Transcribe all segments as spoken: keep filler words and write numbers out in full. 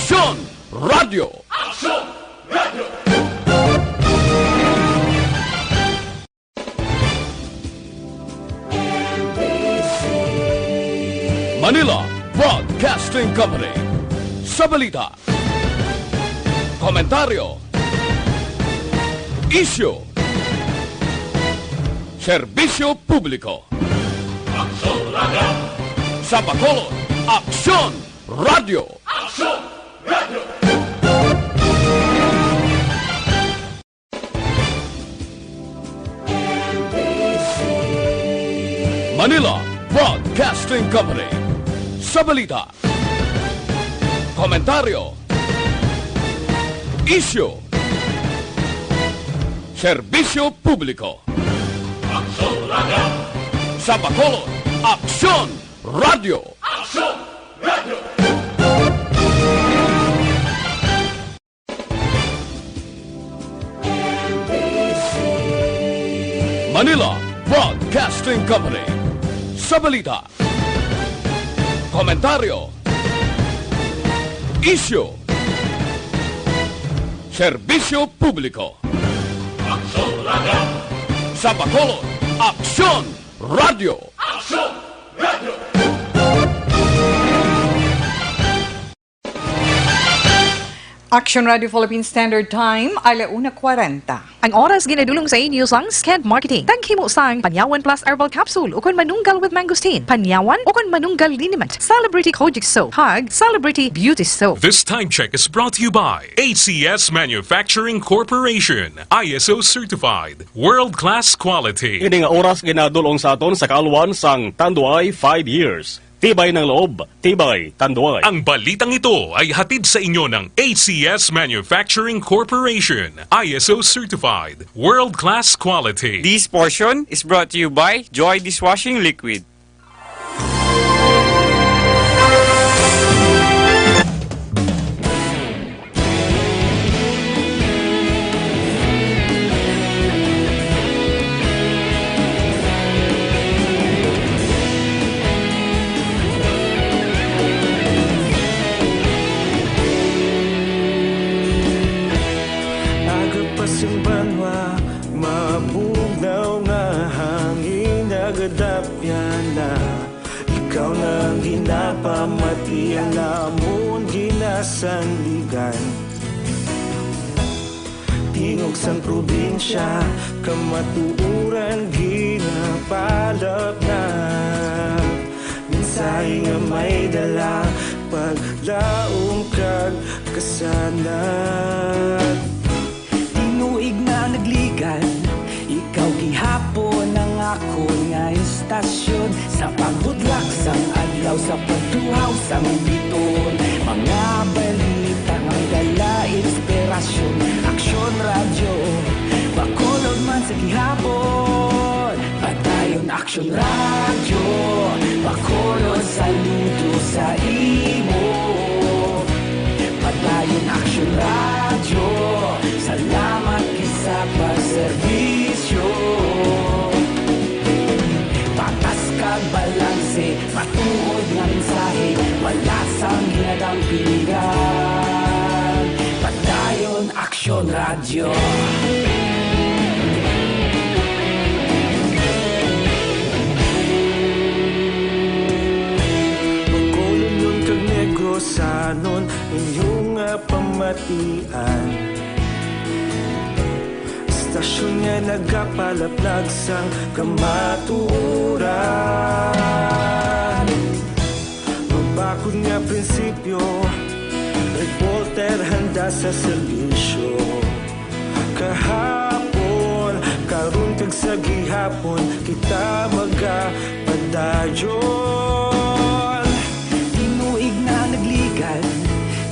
Aksyon Radio! Aksyon Radio! Manila Broadcasting Company. Sa balita, komentaryo, isyu, serbisyo publiko. Aksyon Radio! Sa Bacolod, Aksyon Radio! Aksyon Radio! Manila Broadcasting Company. Sa balita, komentaryo, isyu, serbisyo publiko. Aksyon Radio! Sa Bacolod, Aksyon Radio! Aksyon Radio! Manila Broadcasting Company. Sa balita, komentaryo, isyu, serbisyo publiko. Aksyon Radio! Sa Bacolod, Aksyon Radio! Aksyon Radio! Action Radio Philippine Standard Time, ala una kwarenta. Ang oras ginadulong sa inyo sang Sked Marketing. Taghimo sang Panyawan Plus Herbal Capsule ukon Manunggal with Mangosteen, Panyawan ukon Manunggal Liniment, Celebrity Kojic Soap, kag Celebrity Beauty Soap. This time check is brought to you by A C S Manufacturing Corporation, I S O certified, world-class quality. Ini nga oras ginadulong sa aton sa kaalwan sang Tanduay five years. Tibay ng loob, tibay, Tanduay. Ang balitang ito ay hatid sa inyo ng A C S Manufacturing Corporation, I S O certified, world-class quality. This portion is brought to you by Joy Dishwashing Liquid. Aga pa sing banwa, mabugnaw nga hangin, nagadapyan na. Ikaw na ang ginapamati, ang amon ginasandigan. Tingog sang probinsya, kamatuoran ginapalapnap. Mensahe nga may dala, paglaom kag kasanag. Tinuig na nagligan, ikaw gihapon ang akon nga istasyon. Sa pagbudlak sang adlaw, sa pagtuhaw sang bituon, mga balita nga may dala inspirasyon. Aksyon Radyo, Bacolod man sa gihapon. Padayon Aksyon Radyo, Bacolod, saludo sa imo. Padayon Aksyon Radyo, salamat gid sa pagserbisyo. Patas kag balanse, matuod nga mensahe, wala sang ginadampingan. Padayon Aksyon Radyo. Bacolodnon kag Negrosanon, inyo nga pamatian. Istasyon nga nagapalaplag sang kamatuoran. Mabakod nga prinsipyo, reporter handa sa serbisyo. Kahapon, karon kag sa gihapon, kita magapadayon. Tinuig na nagligan,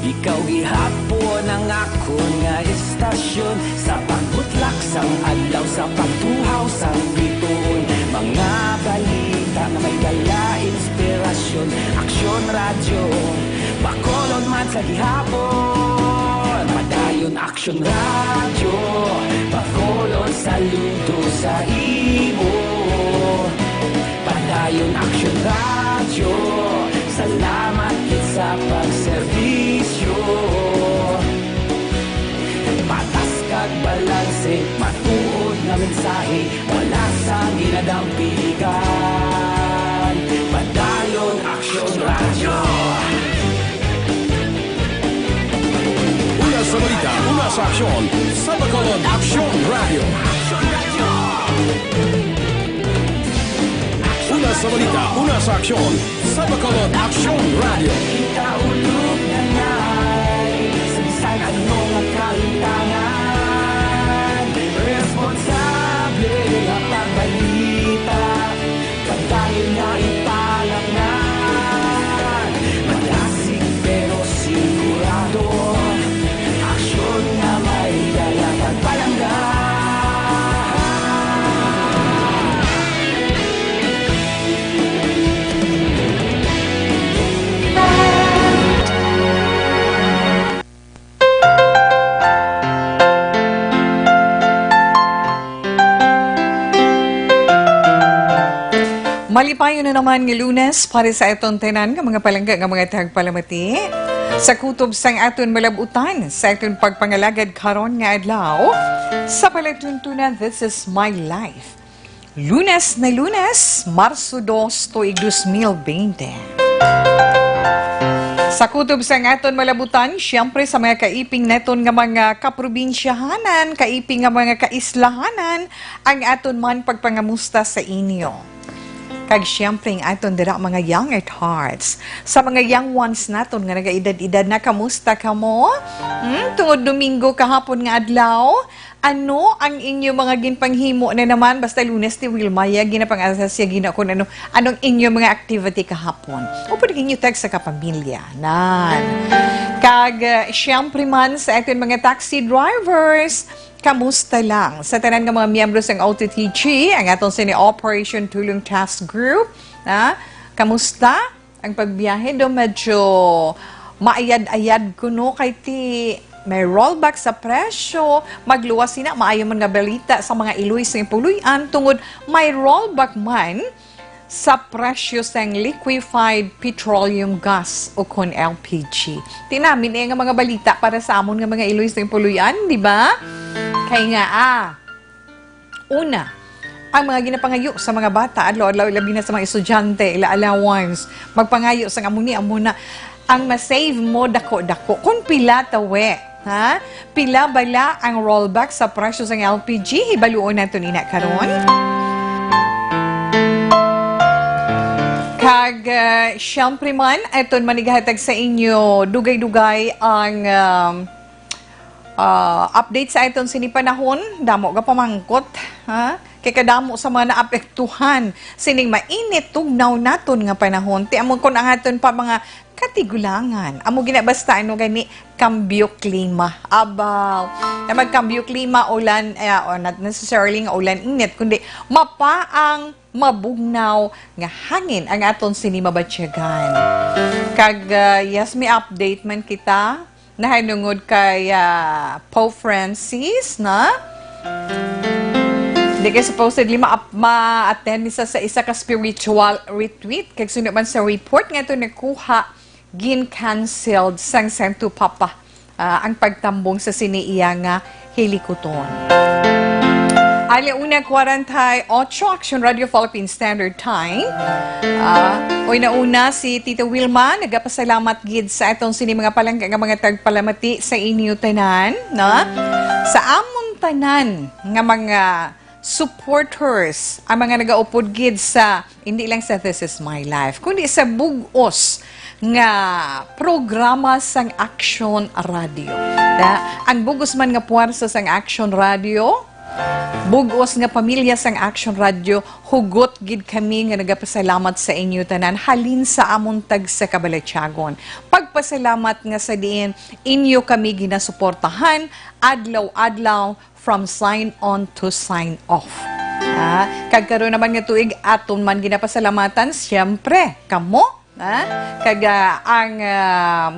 ikaw gihapon ang akon nga istasyon. Sa pagbutlak sang adlaw, sa pagtuhaw sang bituon, mga balita nga may dala inspirasyon. Aksyon Radyo, Bacolod man sa gihapon. Padayon Aksyon Radyo, Bacolod, saludo sa imo. Padayon Aksyon Radyo, salamat gid sa pagserbisyo. Matuod nga mensahe, wala sa ginadampigan. Padayon Aksyon Radyo. Una sa balita, una sa aksyon, sa Bacolod Aksyon Radyo. Una sa balita, una sa aksyon, sa Bacolod Aksyon Radyo. Kita ulog na ngay, sa bisan ano nga kalintangan, responsable nga pagbalita, kag dayon nga ipalangnan. Madasig pero sigurado, aksyon nga may dala kag palangga. Malipayon na naman nga Lunes para sa aton tanan nga mga palangga nga mga tagpalamati. Sa kutob sang aton malabutan, sa aton pagpangalagad karon nga adlaw, sa palatuntunan, This is My Life. Lunes na Lunes, Marso dos, tuig dos mil bente. Sa kutob sang aton malabutan, siyempre sa mga kaiping naton nga mga kaprobinsyahanan, kaiping nga mga kaislahanan, ang aton man pagpangamusta sa inyo. Kag siyempre ang aton dira mga young at hearts, sa mga young ones naton nga nagaedad-edad na, kamusta kamo? Hmm, tungod Domingo kahapon nga adlaw, ano ang inyo mga ginpanghimo na naman? Basta Lunes, ti Wilma, ya, ginapang-asa siya gina kung ano, anong inyo mga activity kahapon. O pwede inyo text sa kapamilya. Nan. Kag, uh, siyempre man sa ating mga taxi drivers, kamusta lang? Sa tanan nga mga miyembro sang O T T G, ang atong sini Operation Tulong Task Group, ha? Kamusta? Ang pagbiyahe do medyo maayad-ayad kuno kay ti may rollback sa presyo. Magluwas sina, maayo man nga balita sa mga iloy sa puloy-an tungod may rollback man sa presyo sang liquefied petroleum gas o kon L P G. Tinamin eh nga mga balita para sa amon nga mga iloy sa puloy-an, di ba? Kay nga, ah, Una, ang mga ginapangayo sa mga bata, adlaw-adlaw, ilabi na sa mga estudyante, ila allowance, magpangayo sang amo ni, amo na. Ang ma-save mo, dako-dako. Kung pila tawe, ha? Pila bala ang rollback sa presyo sang L P G? Hibaluon naton ina karon. Kag, ah, siyempre man, aton manigahatag sa inyo, dugay-dugay ang, um, Ah, update sa aton sini panahon, damo ga pamangkot, ha? Kay kadamo sa mga naapektuhan sining mainit tugnaw naton nga panahon. Ti amo kon ang aton pa mga katigulangan, amo gina basta ano gani, kambyo klima. Abaw, na magkambyo klima, ulan, eh, o not necessarily nga ulan init, kundi mapaang mabugnaw nga hangin ang aton sini mabatyagan. Kag, ah, yes, may update man kita. Nahanungod kay, ah, Pope Francis, na? Di kay supposedly ma-, ma-attend ni sa, sa isa ka spiritual retreat. Kag suno man sa report nga ito nakuha, gin-cancelled sang Santo Papa, ah, ang pagtambong sa sini iya nga hilikuton. Ala una kwarenta y ocho, Action Radio Philippine Standard Time. Ah, una-una, si Tita Wilma, nagapasalamat gid sa aton sini mga palangga nga mga tagpalamati sa inyo tanan, no? Sa amon tanan nga mga supporters, ang mga nagaupod gid sa, hindi lang sa This Is My Life, kundi sa bug-os nga programa sang Action Radio. Na, ang bug-os man nga puwersa sang Action Radio, bug-os nga pamilya sang Action Radio, hugot gid kami nga nagapasalamat sa inyo tanan halin sa amon tagsa ka balatyagon. Pagpasalamat nga sa diin inyo kami ginasuportahan adlaw-adlaw, from sign on to sign off. Ah, kag karon naman nga tuig, aton man ginapasalamatan, siyempre, kamo, ah, kag, ah, ang, ah,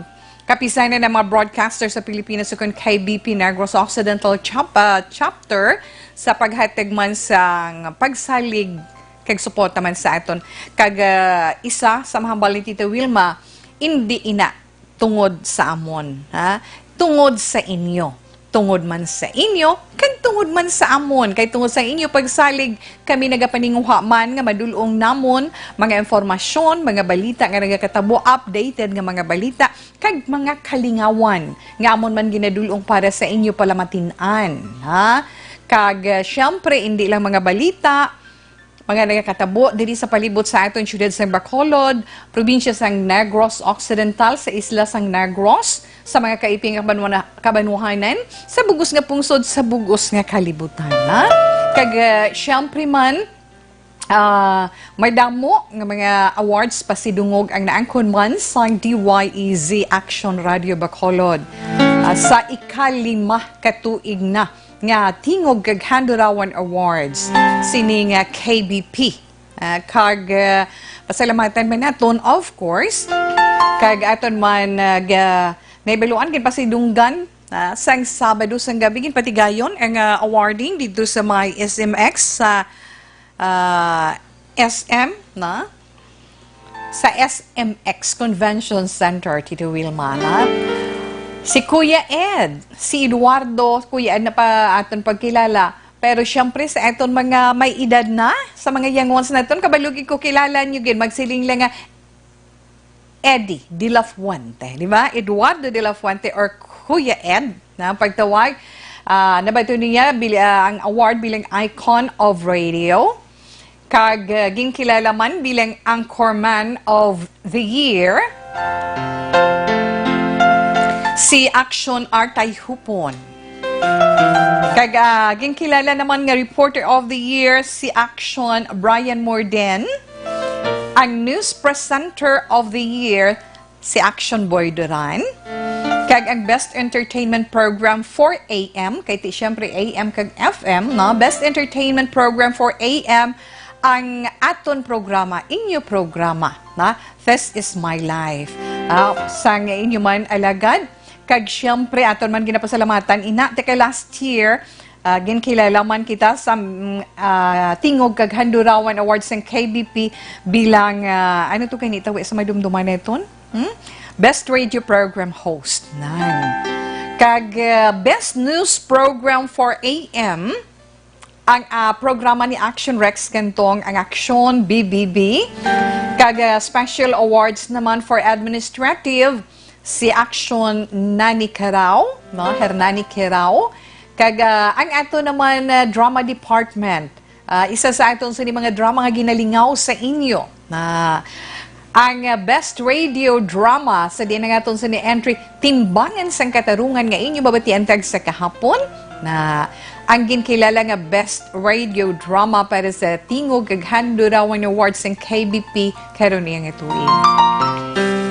kapisanan ng mga broadcaster sa Pilipinas ukon K B P Negros Occidental chap-, ah, Chapter sa paghatag man sang pagsalig kag suporta man sa aton. Kag, ah, isa sa mahambal ni Tita Wilma, indi ina tungod sa amon, ha? Tungod sa inyo. tungod man sa inyo, kag tungod man sa amon. Kay tungod sa inyo pagsalig, kami nagapaninguha man nga madul-ong namon mga impormasyon, mga balita nga nagakatabo, updated nga mga balita, kag mga kalingawan nga amon man ginadul-ong para sa inyo palamatinan, ha? Kag, ah, siyempre, hindi lang mga balita, mga nagakatabo diri sa palibot sa aton siyudad sang Bacolod, probinsya sang Negros Occidental, sa isla sang Negros, sa mga kaiping kabanwa-, kabanwahanan, sa bugos nga pungsod, sa bugos nga kalibutan, ha? Kag, ah, siyempre man, ah, may damo nga mga awards pasidungog ang naangkon man sang D Y E Z Action Radio Bacolod, ah, sa ikalima ka tuig na nga Tingog kag Handurawan Awards sini nga K B P. Ah, kag, ah, pasalamatan man naton, of course, kag aton man, ah, ga-, naibaluan, ginpasidunggan, ah, sang Sabado sang gabi, ginpatigayon ang, ah, awarding dito sa may S M X sa, ah, S M, na? Sa S M X Convention Center, Tito Wilma, ha? Si Kuya Ed, si Eduardo, Kuya Ed na pa aton pagkilala. Pero siyempre, sa aton mga may edad na, sa mga young ones naton, kabalo gid ko kilala nyo gid, magsiling lang nga Eddie de la Fuente, di ba? Eduardo de la Fuente or Kuya Ed, na ang pagtawag. Ah, nabato niya bil-, ah, ang award bilang Icon of Radio. Kag, ah, ginkilala man bilang Anchorman of the Year si Action Artay Hupon. Kag, ah, ginkilala naman nga Reporter of the Year si Action Brian Morden. Ang News Presenter of the Year si Action Boy Duran. Kag ang Best Entertainment Program for A M, kay ti siyempre A M kag F M, no? Best Entertainment Program for A M, ang aton programa, inyo programa, na This Is My Life. Ah, sang inyo man alagad, kag siyempre aton man ginapasalamatan, ina, teka, last year, ah, ginkilala man kita sa, mm, ah, Tingog kag Handurawan Awards sang K B P bilang, ah, ano to kay ni tawi sa madumduman neton? Hmm? Best Radio Program Host. Nan. Kag, ah, Best News Program for A M, ang, ah, programa ni Action Rex Cantong, ang Action B B B. Kag, ah, special awards naman for administrative, si Action Nani Carao, no? Hernani Carao. Kag, ah, ang ato naman, ah, drama department, ah, isa sa aton sini mga drama nga ginalingaw sa inyo na ang, ah, best radio drama sa diin ang aton sini entry, Timbangan sang Katarungan, nga inyo mabatian tag sa kahapon, na ang ginkilala nga best radio drama para sa Tingog kag Handurawan Awards sang K B P karon niya nga tuig.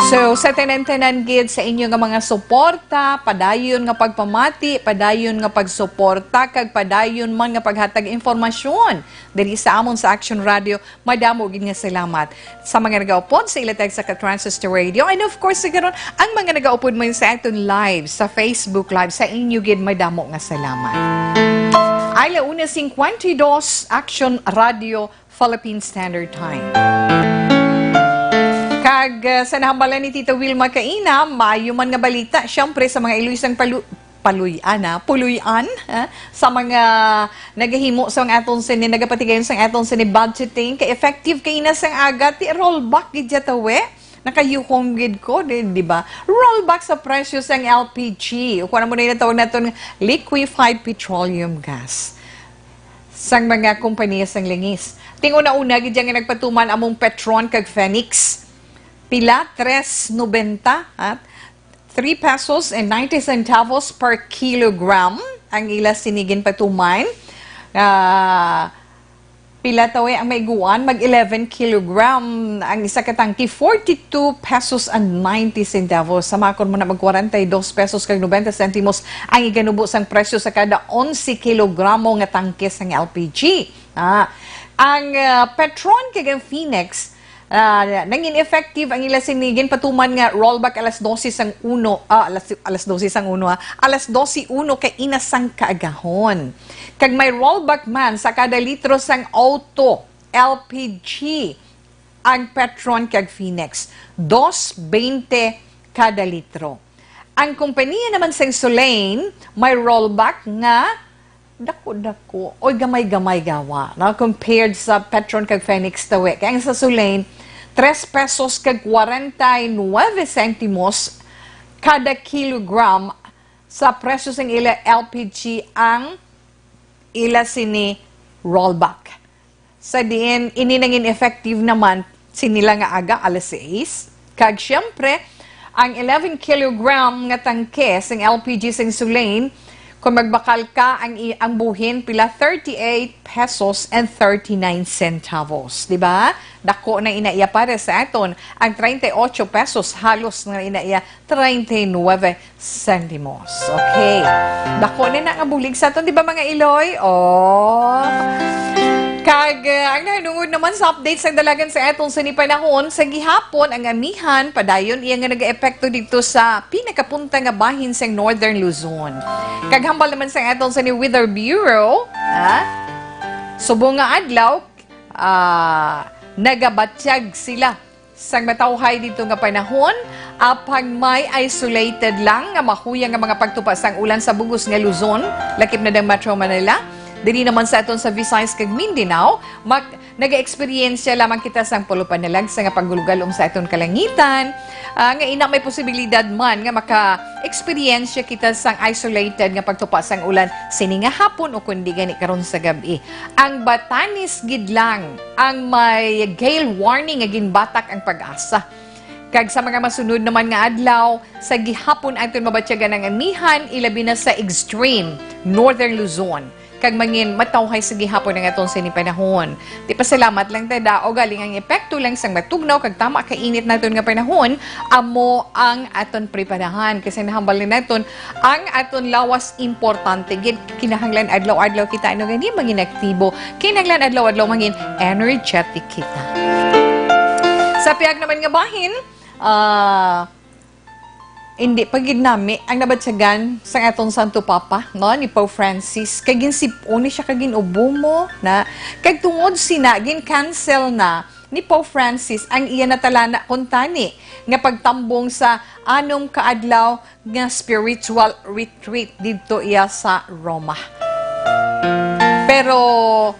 So, sa tanan-tanan gid sa inyo nga mga suporta, padayon nga pagpamati, padayon nga pagsuporta, kag padayon man nga paghatag impormasyon diri sa amon sa Action Radio, madamo gid nga salamat. Sa mga nagaupod sa ilatag sa Ka-Transistor Radio, and of course, sa karon, ang mga nagaupod man sa aton live, sa Facebook Live, sa inyo gid madamo nga salamat. Ala una cincuenta y dos, Action Radio, Philippine Standard Time. Kag, uh, sa nahambalan ni Tita Wilma kaina, maayo man nga balita, siyempre, sa mga iloy sang palu-, paluy-an, ha? Puloy-an, ha? Sa mga nagahimo sang aton sini, nagapatigayon sang aton sini budgeting, kay effective kaina sang aga, ti rollback gid ya tawi. Nakayuhong gid ko, di, di ba? Rollback sa presyo sang L P G. O kung ano mo na yung natawag naton liquefied petroleum gas sang mga kompanya sang langis. Ting una-una, gid yang nagpatuman among Petron kag Phoenix. Pila? Tres noventa, ha? Three pesos and ninety centavos per kilogram ang ila sini ginpatuman. Ah, pila tawi ang maiguan? Mag eleven kilogram ang isa ka tangke, forty-two pesos and ninety centavos. Sa makon mo na, mag kwarenta y dos pesos kag nobenta sentimos ang iganubo sang presyo sa kada onse kilogramo nga tangke sang L P G. Ah, ang, ah, Petron kag ang Phoenix, ah, nangin effective ang ila sini ginpatuman nga rollback alas dose sang uno, ah, alas, alas dose sang uno, ah, alas dose uno kaina sang kaagahon. Kag may rollback man sa kada litro sang auto, L P G, ang Petron kag Phoenix, dos bente kada litro. Ang kompanya naman sa Sulain may rollback nga dako-dako o gamay-gamay gawa, no? Compared sa Petron kag Phoenix Tawi. Kay ang sa Sulain, tres pesos kag kwarenta y nuebe sentimos kada kilogram sa presyo sang ila L P G ang ila sini rollback. Sa diin, ini nangin effective naman sini lang nga aga, alas sais. Kag siyempre, ang eleven kilogram nga tangke sing L P G sing Sulain, kung magbakal ka, ang i-, ang buhin pila, thirty-eight pesos and thirty-nine centavos, di ba? Dako na ina iya, pare, sa aton. Ang treinta y ocho pesos, halos na ina iya treinta y nuebe sentimos. Okay. Dako na na nga bulig sa aton, di ba, mga iloy? Oh. Kag, uh, ang nahanungod naman sa update sa dalagan sa aton sini panahon, sa gihapon, ang amihan padayon iya nga nagaepekto dito sa pinakapunta nga bahin sa Northern Luzon. Kag hambal naman sa aton sini Weather Bureau, ha? Subong nga adlaw, ah, nagabatyag sila sang matawhay dito nga panahon, apang may isolated lang nga mahuya nga mga pagtupa sang ulan sa bugos nga Luzon, lakip na dang Metro Manila. Diri naman sa aton sa Visayas kag Mindanao, mak-, naga-eksperyensya lamang kita sang pulo panalagsa nga pagulgalom sa aton kalangitan, ah, nga ina may posibilidad man nga maka-eksperyensya kita sang isolated nga pagtupa sang ulan sini nga hapon o kundi gani karon sa gab-i. Ang Batanes gid lang ang may gale warning nga ginbatak ang PAGASA. Kag sa mga masunod naman nga adlaw, sa gihapon aton mabatyagan ang amihan, ilabi na sa extreme Northern Luzon. Kag mangin matawhay sa gihapon ang aton sini panahon. Di, pasalamat lang ta daw, galing ang epekto lang sang matugnaw kag tama kainit naton nga panahon, amo ang aton preparahan. Kasi nahambal na naton ang aton lawas importante gid. Kinahanglan adlaw-adlaw kita, ano gani, mangin aktibo. Kinahanglan adlaw-adlaw mangin energetic kita. Sa pihak naman nga bahin, ah, hindi pa gid nami ang nabatyagan sang aton Santo Papa, no, ni Pope Francis. Kay ginsip-on ni siya kag gin-ubo mo na. Kag tungod sina, gin-cancel na ni Pope Francis ang iya natalana kuntani nga pagtambong sa anom ka adlaw nga spiritual retreat didto iya sa Roma. Pero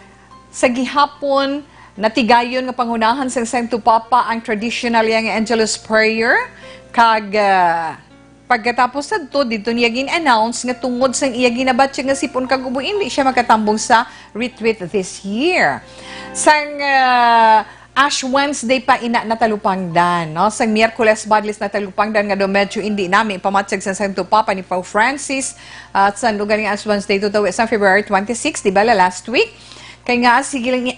sa gihapon, natigayon nga pangunahan sang Santo Papa ang traditional iya nga Angelus prayer, kag, ah, pagkatapos sadto, didto niya gin-announce nga tungod sang iya ginabatyag nga sip-on kag ubo, indi siya makatambong sa retreat this year. Sang, ah, Ash Wednesday pa ina natalupangdan, no? Sang Miyerkules, Badlis natalupangdan nga daw medyo indi nami pamatyag sa Santo Papa ni Pope Francis, at sa lugar nga Ash Wednesday, tutawi sa February twenty-six, di ba, la last week? Kay nga, sige lang ni-,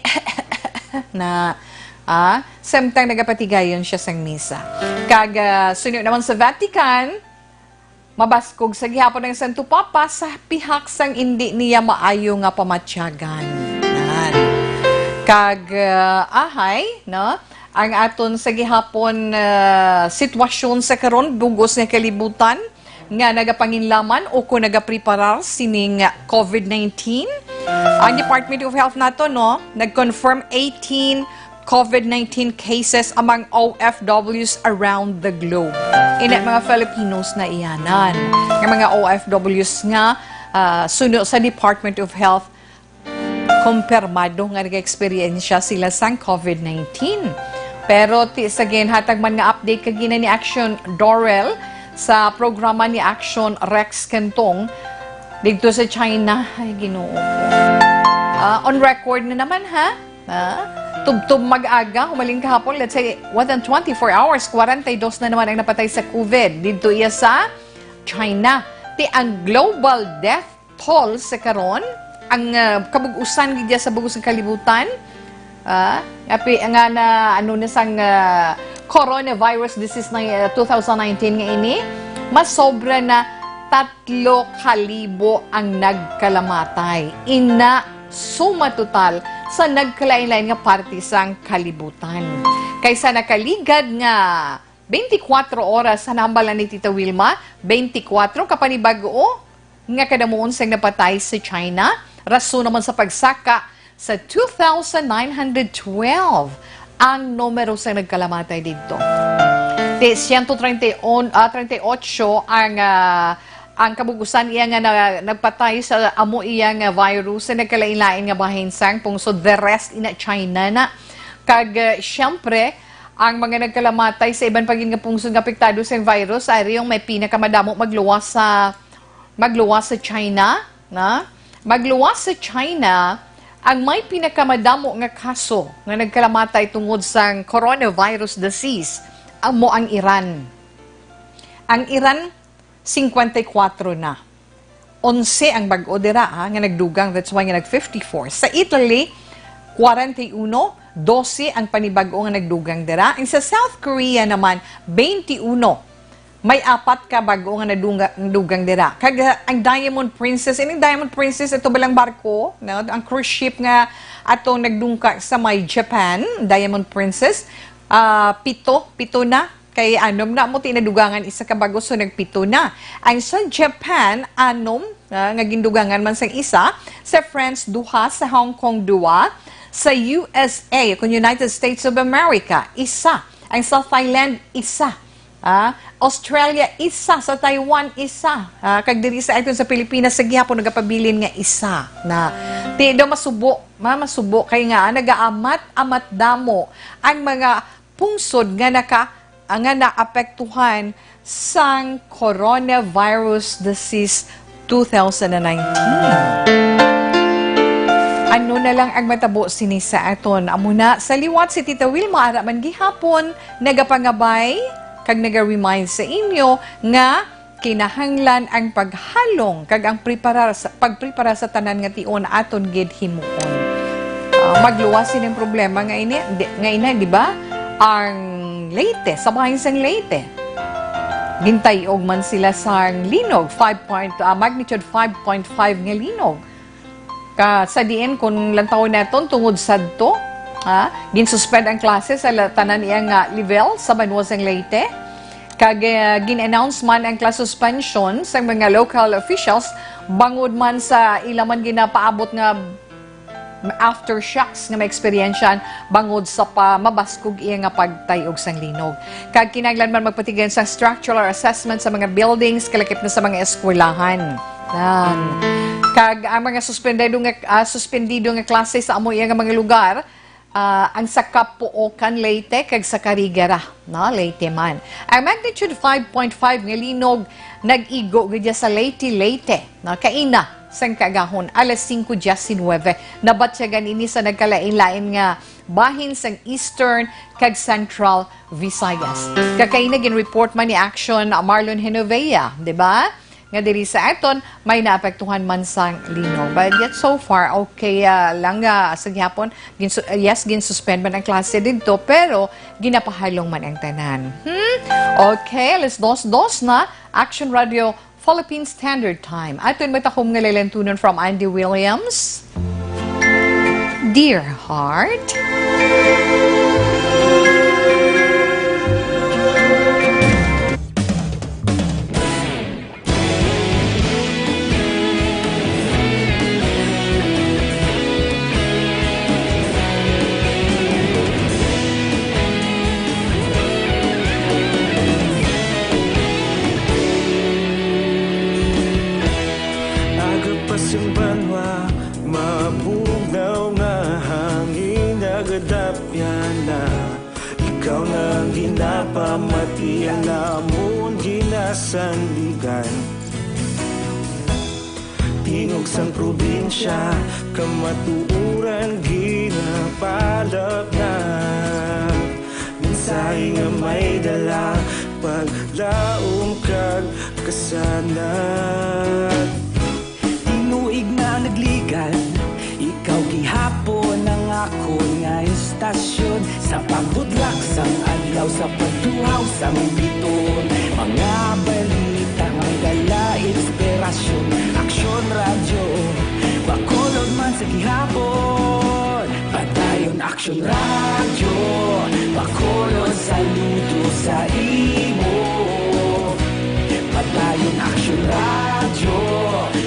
na, ah, samtang nagapatigayon siya sang misa. Kag, ah, suno naman sa Vatican, mabaskog sa gihapon ang Santo Papa sa pihak sang indi niya maayo nga pamatyagan. Nan. Kag, ah, ahay, no? Ang aton sa gihapon, ah, sitwasyon sa karon, bugos nga kalibutan nga nagapanginlaman o kung nagapreparar sining covid nineteen. Ang Department of Health nato, no, nag-confirm eighteen covid nineteen cases among O F Ws around the globe. Ina, mga Filipinos na iyanan. Nga mga O F Ws nga, ah, suno sa Department of Health, kumpirmado nga nag-eksperyensya sila sang covid nineteen. Pero ti, sa ginhatag man nga update kagina ni Action Dorel sa programa ni Action Rex Kentong didto sa China, ay, Ginoo ko. Ah, on record na naman, ha? Ah, tubtob mag-aga, humaling kahapon, let's say, within twenty-four hours, kwarenta y dos na naman ang napatay sa covid didto iya sa China. Ti ang global death toll sa karon, ang, ah, kabug-usan gid sa bugos nga kalibutan, ah, nga pi-, nga na, ano na sang, ah, coronavirus disease na, ah, two thousand nineteen nga ini, mas sobra na tatlo ka libo ang nagkalamatay. Ina, suma total sa nagkalain-lain nga parte sang kalibutan. Kaysa nakaligad nga twenty-four oras, sa nambal na ni Tita Wilma, twenty-four ka panibag-o nga kadamuon sang napatay sa China. Rason naman sa pagsaka sa two thousand nine hundred twelve ang numero sa nagkalamatay didto. Di, siyento treinta y uno, ah, treinta y ocho ang, ah, ang kabug-usan iya nga na-, nagpatay sa amo iya nga virus sa nagkalain-lain nga bahin sang pungsod. The rest ina China na. Kag, ah, siyempre, ang mga nagkalamatay sa iban pa gid nga pungsod nga apektado sa virus, ari ang may pinakamadamo magluwas sa, magluwas sa China, na? Magluwas sa China ang may pinakamadamo nga kaso nga nagkalamatay tungod sang coronavirus disease, amo ang Iran. Ang Iran, singkwenta y kwatro na. Onse ang bag-o dira, ha, nga nagdugang. That's why nga nag fifty-four. Sa Italy, kwarenta y uno, dose ang panibag-o nga nagdugang dira. And sa South Korea naman, twenty-uno. May apat ka bag-o nga nadunga-, nadugang dira. Kag, uh, ang Diamond Princess, ining Diamond Princess, ito ba lang barko, no? Ang cruise ship nga atong nagdungka sa may Japan, Diamond Princess, ah, pito, pito na. Kay anom na mo tinadugangan isa ka bag-o, so nagpito na. Ang sa Japan, anom, ah, nga gindugangan man sang isa, sa France, duha, sa Hong Kong, duha, sa U S A, kun United States of America, isa, ang sa Thailand, isa, ah, Australia, isa, sa Taiwan, isa, ah, kag diri sa aton sa Pilipinas, sa gihapon nagapabilin nga isa na. Ti daw masubo, ma-, masubo kay nga nagaamat-amat damo ang mga pungsod nga naka-, ah, nga naapektuhan sang coronavirus disease two thousand nineteen. Ano na lang ang matabo sini sa aton? Amo na, sa liwat si Tita Wilma, ara man gihapon, nagapangabay kag naga-remind sa inyo nga kinahanglan ang paghalong kag ang prepara sa, pagprepara sa tanan nga tion aton gid himuon. Ah, magluwas sining problema nga ini, di, nga ina, di ba? Ang Leyte, sa bahin sang Leyte. Gintay-og man sila sang linog, five point, ah, magnitude five point five nga linog. Ka, sa diin, kung lantawon naton tungod sadto, ha, ginsuspend ang klase sa la-, tanan iya nga level sa banwa sang Leyte. Kag, eh, gin-announce man ang class suspension sa mga local officials bangod man sa ila man ginapaabot nga aftershocks nga maeksperiensyahan bangod sa pa mabaskog iya nga pagtay-og sang linog. Kag kinahanglan man magpatigayon sang structural assessment sa mga buildings, kalakip na sa mga eskwelahan. Yan. Kag ang mga suspendido nga, ah, suspendido nga klase sa amo iya nga mga lugar, ah, ang sa Kapuokan, Leyte, kag sa Carigara, no, Leyte man. Ang magnitude five point five nga linog nag-igo gid sa Leyte, Leyte, no, kaina sang kaagahon, alas singko diecinuebe. Nabatyagan ini sa nagkalain-lain nga bahin sang Eastern kag Central Visayas. Kag kaina gin-report man ni Action Marlon Genovea, di ba? Nga diri sa aton may naapektuhan man sang linog. But yet so far, okay, ah, lang nga sa gihapon, ginsu-, ah, yes, ginsuspend man ang klase didto, pero ginapahalong man ang tanan. Hmm? Okay, alas dos dos na, Action Radio Philippine Standard Time. Aton matakom nga lalantunon from Andy Williams. Dear Heart. Aga pa sing banwa, mabugnaw nga hangin, nagadapyan na. Ikaw na ang ginapamati, ang amon ginasandigan. Tingog sang probinsya, kamatuoran ginapalapnat. Mensahe nga may dala, paglaom kag kasanag. Tinuig na nagligan, ikaw gihapon ang akon nga istasyon. Sa pagbudlak sang adlaw, sa pagtuhaw sang biton, mga balita nga dala inspirasyon. Aksyon Radyo, Bacolod man sa gihapon. Padayon Aksyon Radyo, Bacolod, saludo sa imo. Padayon Aksyon Radyo,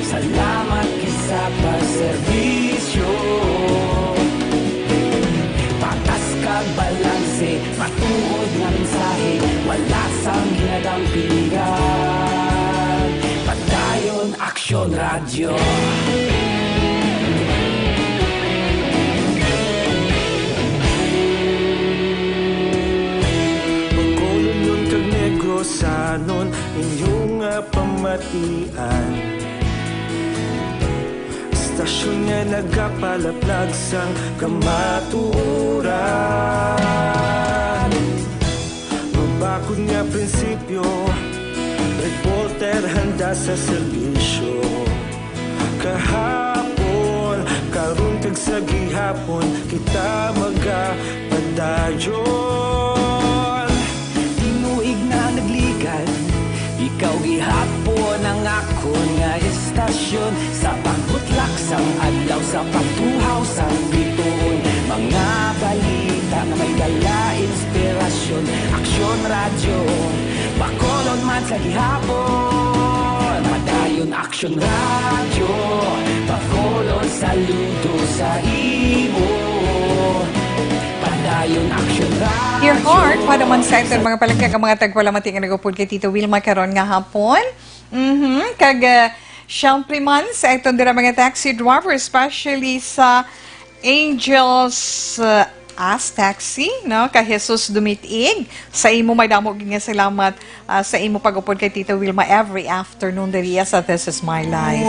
salamat gid sa pagserbisyo. Patas kag balanse, matuod nga mensahe, wala Ang pilihan, Padayon Aksyon Radyo. Bacolodnon kag Negrosanon, inyo nga pamatian. Estasyon nga nagapalaplag sang kamatuoran. Mabakod nga prinsipyo, reporter handa sa serbisyo. Kahapon, karon kag sa gihapon, kita magapadayon. Tinuig na nagligad, ikaw gihapon ang akon nga estasyon. Sa pagbutlak sang adlaw, sa pagtuhaw sang bituon, mga balita nga may dala inspirasyon. Aksyon Radyo, Bacolod man sa gihapon. Padayon Aksyon Radyo, Bacolod saludo sa imo. Padayon Aksyon Radyo. Dear heart, para man sa aton mga palangga, ang mga tagpalamati nga nagupod kay Tita Wilma karon nga hapon. Mhm. Kag, ah, syempre man, sa aton dira mga taxi driver, especially sa Angels, ah, As Taxi, no? Kay Jesus Dumitig, sa imo madamo gid nga salamat, ah, sa imo pag-upod kay Tita Wilma every afternoon diri sa This Is My Life.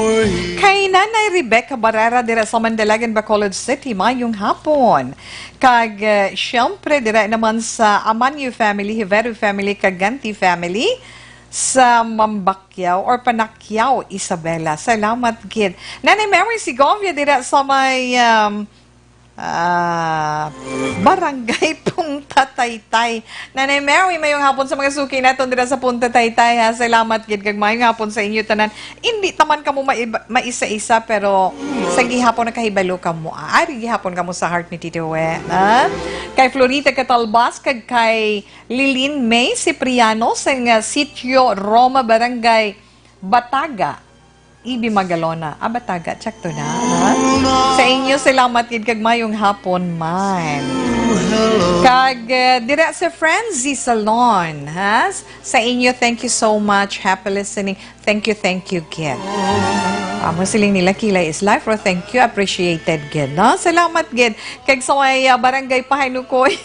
Kay Nanay Rebecca Barrera dira sa Mandalagan, Bacolod City, mayong hapon. Kag, ah, syempre, dira naman sa Amanyo family, Hivero family, Caganti family, sa Mambakyaw or Panakyaw, Isabela. Salamat gid. Nanay Mary Segovia dira sa may, um, ah, Barangay Punta Taytay. Nanay Mary, mayong hapon sa mga suki naton dira sa Punta Taytay, ha. Salamat gid kag mayong hapon sa inyo tanan. Hindi taman kamo maiba-, maisa-isa, pero sa gihapon nakahibalo kamo. Ah, ari gihapon kamo sa heart ni Tito We, ha? Kay Florita Catalbas kag kay Lilin May Cipriano sang, ah, Sitio Roma, Barangay Bataga, Ibi Magalona. Ah, Bataga, tsakto na, ha? Sa inyo, salamat gid kag mayong hapon man. Kag, ah, dira sa Frenzy Salon, ha? Sa inyo, thank you so much. Happy listening. Thank you, thank you gid. Amo siling nila, kilay is life, or thank you, appreciated gid, no? Salamat gid. Kag sa may, ah, Barangay Pahanukoy,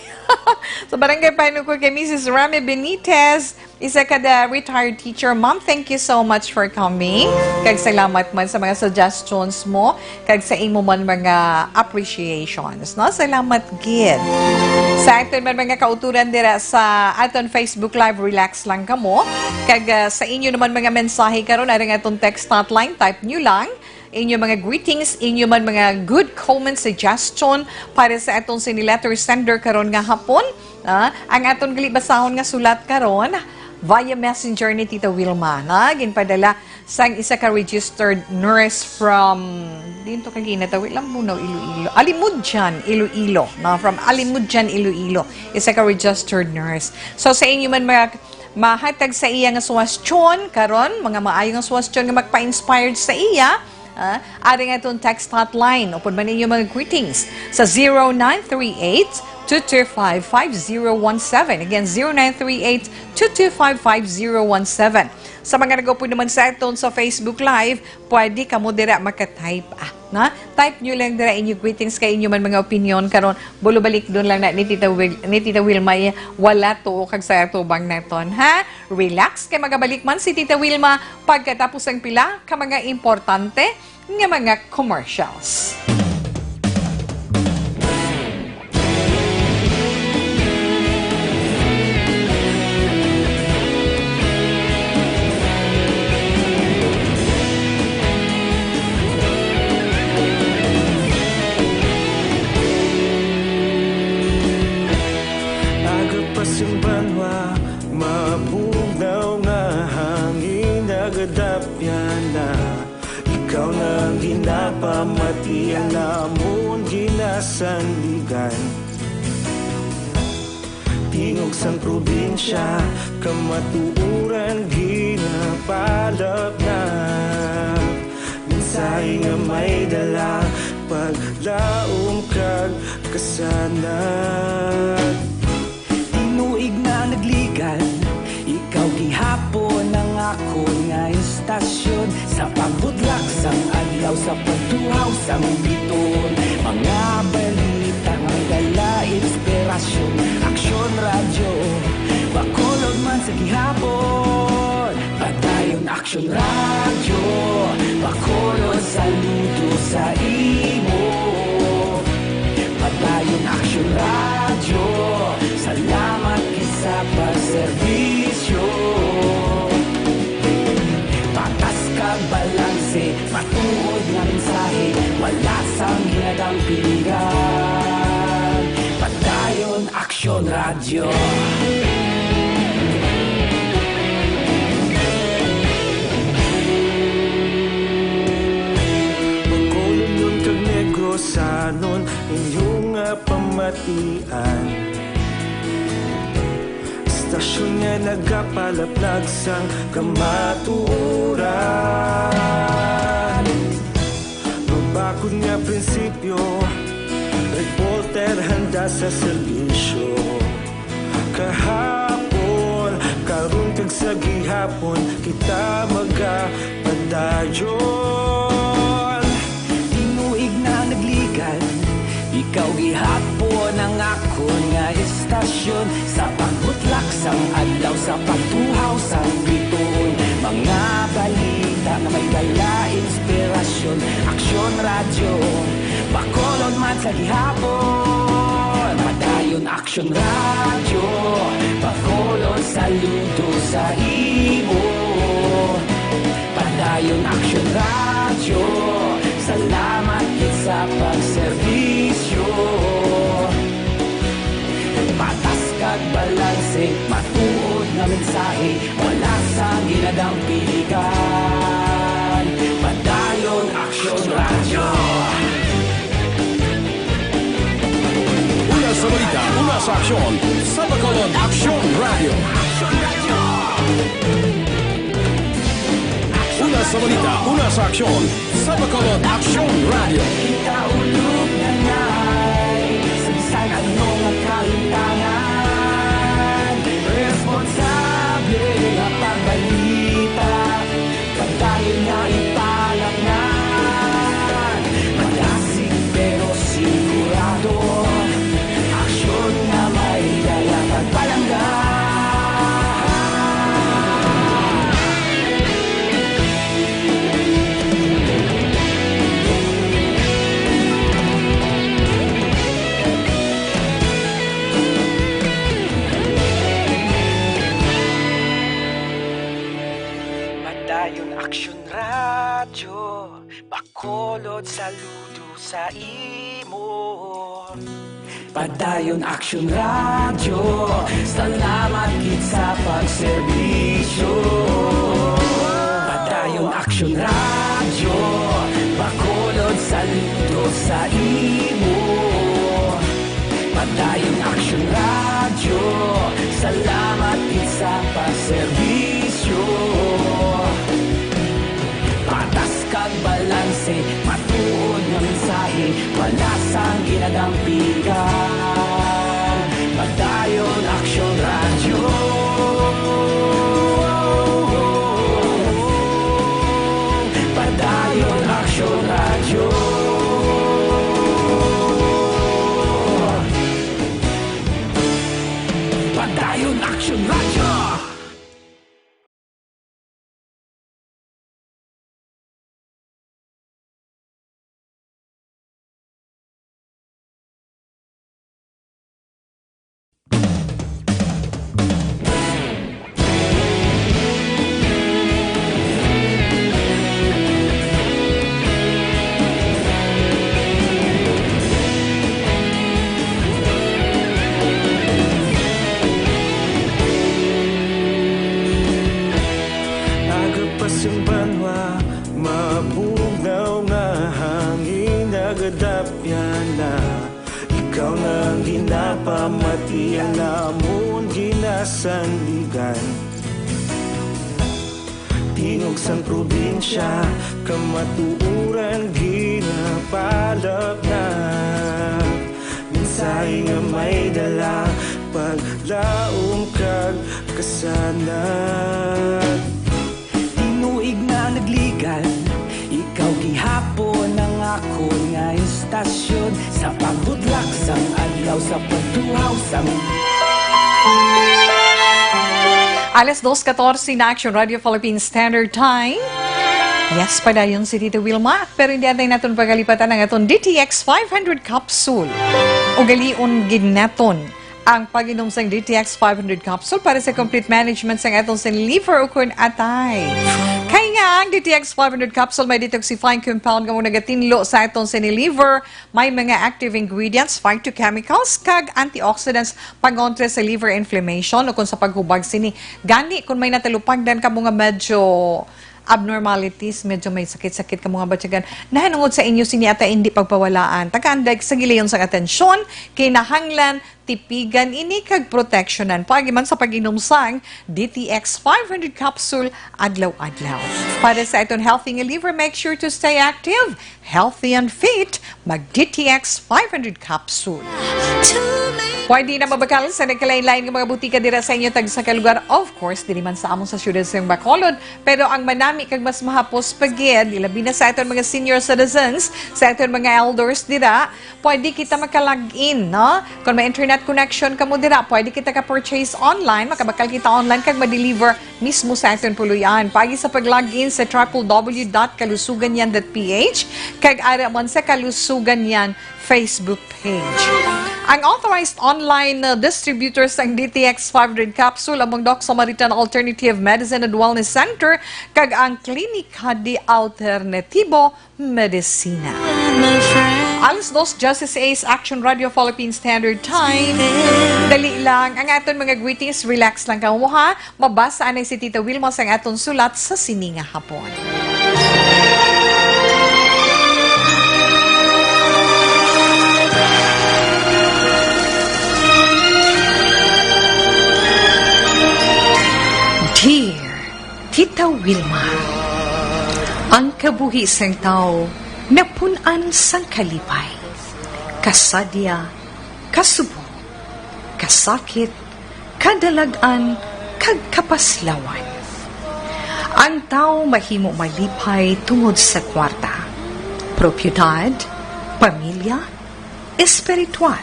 sa Barangay Pahanukoy kay Missus Rami Benitez, isa ka da retired teacher. Ma'am, thank you so much for coming. Kag salamat man sa mga suggestions mo, kag sa imo man mga appreciations, no? Salamat gid. Sa aton man mga kauturan dira sa aton Facebook Live, relax lang kamo. Kag, ah, sa inyo naman mga mensahe karon, ari nga aton text hotline, type nyo lang inyo mga greetings, inyo man mga good comment, suggestion para sa aton sini letter sender karon nga hapon. Ah, ang aton gali basahon nga sulat karon via messenger ni Tita Wilma, na ginpadala sang isa ka registered nurse from, diin to ka ginatawi lang, Bunaw, Iloilo. Alimudjan, Iloilo, no? From Alimudjan, Iloilo. Isa ka registered nurse. So, sa inyo man mga mahatag sa iya nga suwestyon karon, mga maayo nga suwestyon nga magpa-inspired sa iya, ah, ari nga aton text hotline, upod man ninyo mga greetings sa zero nine three eight, two two five, five zero one seven. Again, zero nine three eight, two two five, five zero one seven. Sa mga nag-upod naman sa aton sa Facebook Live, pwede kamo dira maka-type, ah, na? Type nyo lang dira inyo greetings kay inyo man mga opinion karon. Bulo balik doon lang na ni Tita Wil-, ni Tita Wilma, eh, wala to kag sa atubang naton, ha? Relax kay magabalik man si Tita Wilma pagkatapos ang pila ka mga importante nga mga commercials. Aga pa sing banwa, mabugnaw nga hangin nagadapyan na. Ikaw na ang ginapamati, ang amon ginasandigan. Tingog sang probinsya, kamatuoran ginapalapnap. Mensahe nga may dala, paglaom kag kasanag. Tinuig na nagligad, ikaw gihapon Akon nga istasyon, sa pagbudlak sang adlaw, sa pagtuhaw sang biton, mga balita nga may dala inspirasyon. Aksyon Radyo, Bacolod man sa gihapon. Padayon Aksyon Radyo, Bacolod, saludo sa imo. Padayon Aksyon Radyo, salamat gid sa pagserbisyo. Patas kag balanse, matuod nga mensahe, wala sang ginadampigan. Padayon Aksyon Radyo. Bacolodnon kag Negrosanon, inyo nga pamatian. Istasyon nga nagapalaplag sang kamatuoran. Mabakod nga prinsipyo, reporter handa sa serbisyo. Kahapon, karon kag sa gihapon, kita magapadayon. Tinuig na nagligan, ikaw gihapon ang akon nga istasyon. Sa pagbutlak sang adlaw, sa pagtuhaw sang bituon, mga balita nga may dala inspirasyon. Aksyon Radyo, Bacolod man sa gihapon. Padayon Aksyon Radyo, Bacolod, saludo sa imo. Padayon Aksyon Radyo, salamat gid sa pagserbisyo. Patas kag balanse, matuod nga mensahe, wala sang ginadampigan. Padayon Aksyon Radyo. Una sa balita, una sa aksyon, sa Bacolod Aksyon Radyo. Una sa balita, una sa aksyon, sa Bacolod Aksyon Radyo. Kita ulog na ngay, sa bisan ano nga kalimtangan, responsable nga pagbalita, padayon nga ipalatnan. Madasig pero sigurado, aksyon nga may dala pagpalangga. Padayon Aksyon Radyo, Bacolod, saludo sa imo. Padayon Aksyon Radyo, salamat gid sa pagserbisyo. Padayon Aksyon Radyo, Bacolod, saludo sa imo. Padayon Aksyon Radyo, salamat gid sa pagserbisyo. Patas kag balanse, matuod nga mensahe, wala sang ginadampigan. Padayon Aksyon Radyo. Padayon Aksyon Radyo. Padayon Aksyon Radyo. Agapas ang banwa, mabugnaw nga hangin, nagadapyan na. Ikaw na ang ginapamatian, amon ginasandigan. Tingog sang probinsya, kamatuoran ginapalapnag. Mensahe nga may dala, paglaom kag kasanag. Ako nga istasyon sa pagbutlak sang adlaw, sa pagtuhaw sang Alas dos katorse na, Action Radio Philippines Standard Time. Yes, padayon si Tita Wilma, pero hindi antay naton pagalipatan ang aton D T X five hundred capsule. Ugalion gid naton ang pag-inom sang D T X five hundred capsule para sa complete management sang aton sin liver ukon atay. Kay nga ang D T X five hundred capsule may detoxifying compound nga mo nagatinlo sa aton sin liver, may mga active ingredients, phytochemicals, kag antioxidants pangontra sa liver inflammation ukon sa paghubag sini. Gani, kung may natalupangdan kamo nga medyo abnormalities, medyo may sakit-sakit kamo nga batyagan, nahanungod sa inyo sini ata hindi pagpawalaan. Tagaan dag sa gilayon sang atensyon, kinahanglan tipigan ini kag proteksyonan paagi man sa pag-inom sang D T X five hundred capsule adlaw-adlaw. Para sa aton healthy nga liver, make sure to stay active, healthy and fit, mag D T X five hundred capsule. Pwede na mabakal sa nagkalain-lain nga mga butika dira sa inyo tagsa ka lugar. Of course, diri man sa amon sa siyudad sa Bacolod, pero ang manami kag mas mahapos pa gid, ilabi na sa aton mga senior citizens, sa aton mga elders dira, pwede kita maka-log in, no? Kung may internet connection kamo dira, pwede kita ka-purchase online, makabakal kita online kag ma-deliver mismo sa aton puloy-an. Paagi sa pag-log in sa triple W dot kalusugan yan dot P H, kag ara man sa Kalusugan Yan Facebook page. Ang authorized online, uh, distributor sang D T X five hundred capsule among Doc Samaritan Alternative Medicine and Wellness Center kag ang Klinika de Alternativo Medicina. Alas dos, Justice Ace, Action Radio Philippine Standard Time. Dali lang ang aton mga greetings. Relax lang kamo, ha. Mabasa anay si Tita Wilma sang aton sulat sa sini nga hapon. Dear Tita Wilma, ang kabuhi sang tawo napun-an sang kalipay, kasadya, kasubo, kasakit, kadalag-an, kag kapaslawan. Ang tawo mahimo malipay tungod sa kwarta, propiedad, pamilya, espiritual.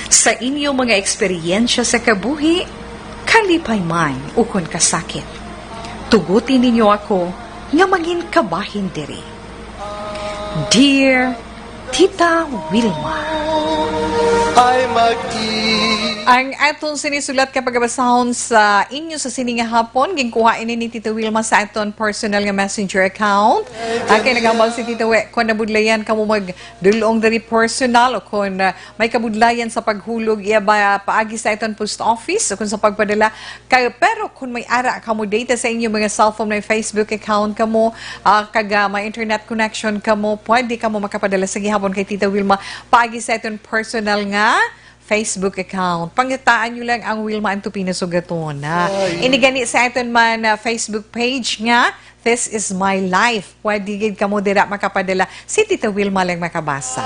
Sa inyo mga eksperyensya sa kabuhi, kalipay man ukon kasakit, tuguti ninyo ako nga mangin kabahin diri. Dear Tita Wilma. Ay mag-i- Ang aton sini sulat nga pagabasahon sa inyo sa sini nga hapon, ginkuha ini ni Tita Wilma sa aton personal nga messenger account. Ah, kay nagambal si Tita We, kung nabudlayan kamo magdulong diri personal o kung, ah, may kabudlayan sa paghulog iya ba paagi sa aton post office o kung sa pagpadala kay, pero kung may ara kamo data sa inyo mga cellphone, may Facebook account kamo, ah, kag, ah, may internet connection kamo, pwede kamo makapadala sa gihapon kay Tita Wilma paagi sa aton personal nga Facebook account. Pangitaan nyo lang ang Wilma Antupina Sugaton, ha? Ay. Ini gani sa aton man, ah, Facebook page nga This Is My Life. Pwede gid kamo dira makapadala. Si Tita Wilma lang makabasa.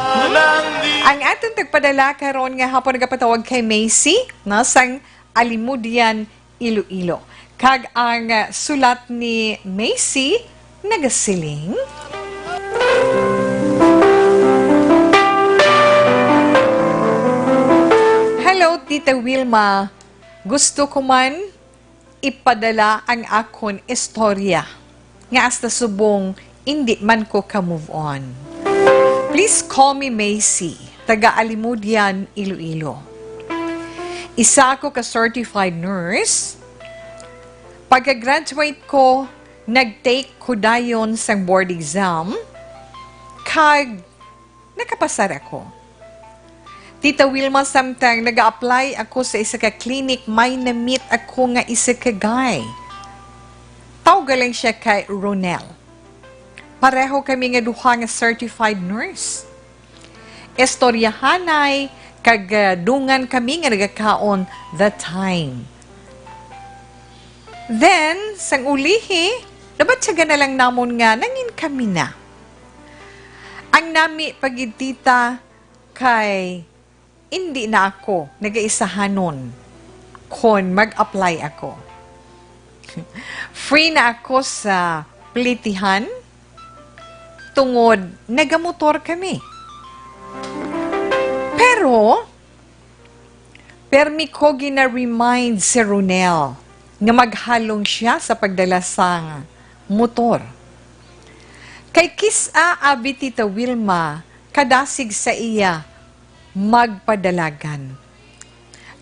Ang aton tagpadala karon nga hapon nagapatawag kay Macy, no, sang Alimudian, Iloilo. Kag ang, ah, sulat ni Macy nagasiling, "Hello, Tita Wilma. Gusto ko man ipadala ang akon istorya nga hasta subong indi man ko ka-move on. Please call me Macy, taga Alimudian, Iloilo. Isa ako ka certified nurse. Pagka-graduate ko, nag-take ko dayon sang board exam, kag nakapasar ako. Tita Wilma, samtang nag-a-apply ako sa isa ka clinic, may na-meet ako nga isa ka guy. Tawga lang siya kay Ronel. Pareho kami nga duha nga certified nurse. Istoryahanay kag, ah, dungan kami nga nagakaon the time. Then, sang ulihi, nabatyagan na lang namon nga nangin kami na. Ang nami pa gid, tita, kay indi na ako nagaisahanon kon mag-apply ako. Free na ako sa plitihan, tungod nagamotor kami. Pero, permi ko gina-remind si Ronel nga maghalong siya sa pagdala sang motor. Kay kis-a abi Tita Wilma kadasig sa iya magpadalagan.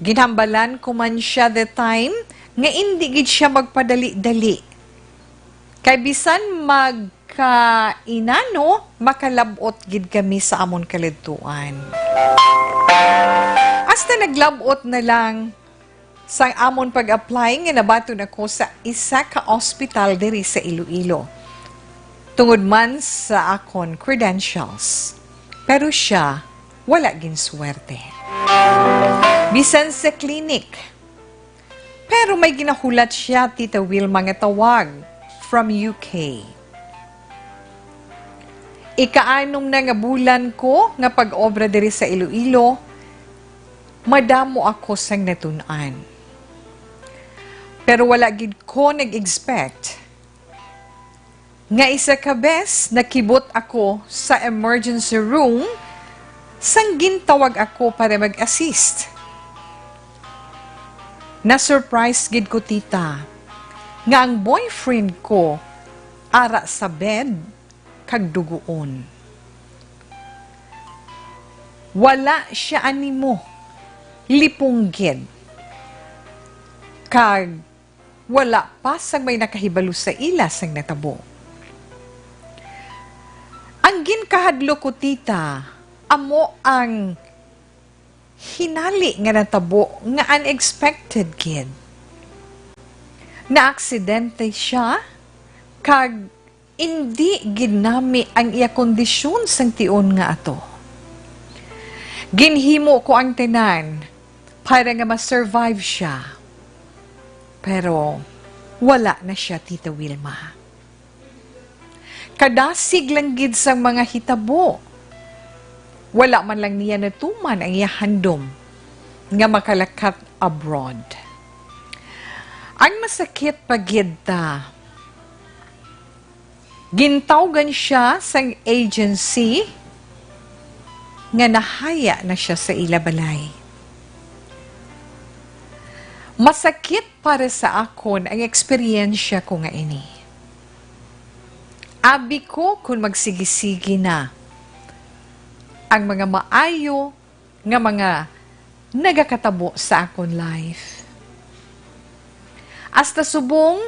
Ginhambalan ko man sia the time nga indi gid sia magpadali-dali. Kay bisan magkainano, makalab-ot gid kami sa amon kaladtuan. Hasta naglab-ot na lang sang amon pag-apply nga nabaton ako sa isa ka ospital diri sa Iloilo, tungod man sa akon credentials. Pero sia, wala ginswerte. Bisan sa clinic. Pero may ginahulat sia, Tita Wilma, nga tawag from U K. Ikaanom na nga bulan ko nga pag-obra diri sa Iloilo, madamo ako sang natun-an. Pero wala gid ko nag-expect nga isa ka bes nakibot ako sa emergency room sang gintawag ako para mag-assist. Na-surprise gid ko, tita, nga ang boyfriend ko ara sa bed kag dugoon. Wala sia animo, lipong gid. Kag wala pa sang may nakahibalo sa ila sang natabo. Ang ginkahadlok ko, tita, amo ang hinali nga natabo nga unexpected gid. Naaksidente sia, kag indi gid nami ang iya kondisyon sang tion nga ato. Ginhimo ko ang tanan para nga ma-survive sia. Pero wala na sia, Tita Wilma. Kadasig lang gid sang mga hitabo. Wala man lang niya natuman ang iya handom nga makalakat abroad. Ang masakit pa gid, ta, gintawgan sia sang agency nga nahaya na sia sa ila balay. Masakit para sa akon ang eksperyensya ko nga ini. Abi ko kon magsigi-sigi na ang mga maayo nga mga nagakatabo sa akon life. Hasta subong,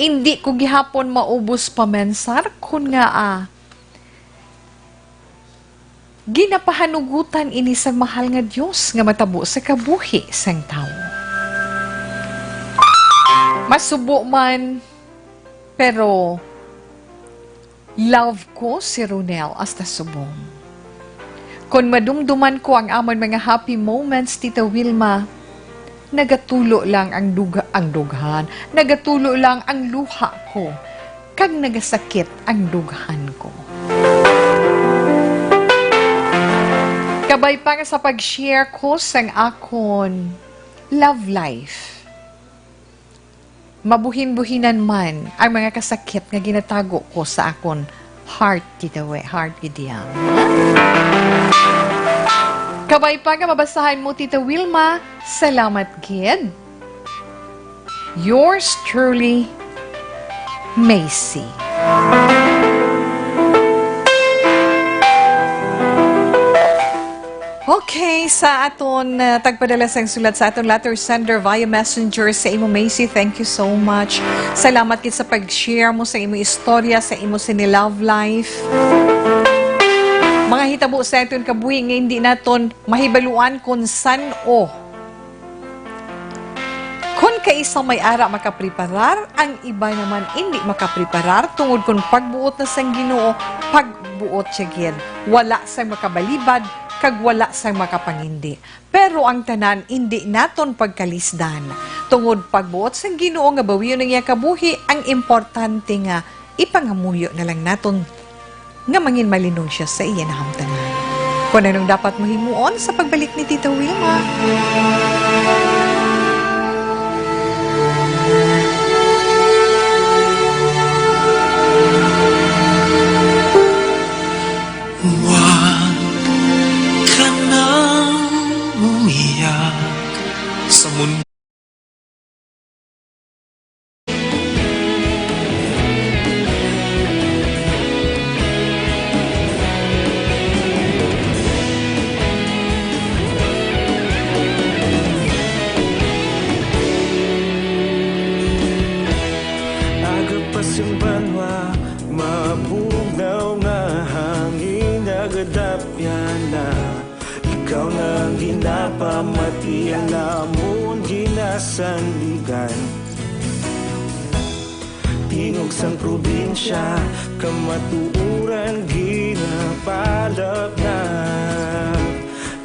indi ko gihapon maubos pamensar kon ngaa ginapahanugutan ini sang mahal nga Dios nga matabo sa kabuhi sang tawo. Masubo man, pero love ko si Ronel hasta subong. Kon madumduman ko ang amon mga happy moments, Tita Wilma, nagatulo lang ang dug-, ang dughan, nagatulo lang ang luha ko, kag nagasakit ang dughan ko. Kabay pa nga sa pag-share ko sang akon love life, mabuhin-buhinan man ang mga kasakit nga ginatago ko sa akon heart, Tita We, heart gid yan. Kabay pa nga mabasahan mo, Tita Wilma. Salamat gid. Yours truly, Macy. Okay, sa aton, uh, tagpadala sang sulat sa aton letter sender via messenger, sa imo, Macy, thank you so much. Salamat gid sa pag-share mo sa imo istorya, sa imo sini love life. Mga hitabo sa aton kabuhi nga hindi naton mahibaluan kon san-o. Kon kaisa may ara makapreparar, ang iba naman indi makapreparar, tungod kon pagbuot na sang Ginoo, pagbuot siya gid. Wala sang makabalibad, kag wala sang makapangindi. Pero ang tanan indi naton pagkalisdan, tungod pagbuot sang Ginoo nga bawion ang iya kabuhi, ang importante nga ipangamuyo na lang naton nga manginmalinog siya sa iya nahamtanan. Kon anong dapat mo himuon sa pagbalik ni Tita Wilma? Napamati ang amon ginasandigan. Tingog sang probinsya, kamatuoran ginapalapnap.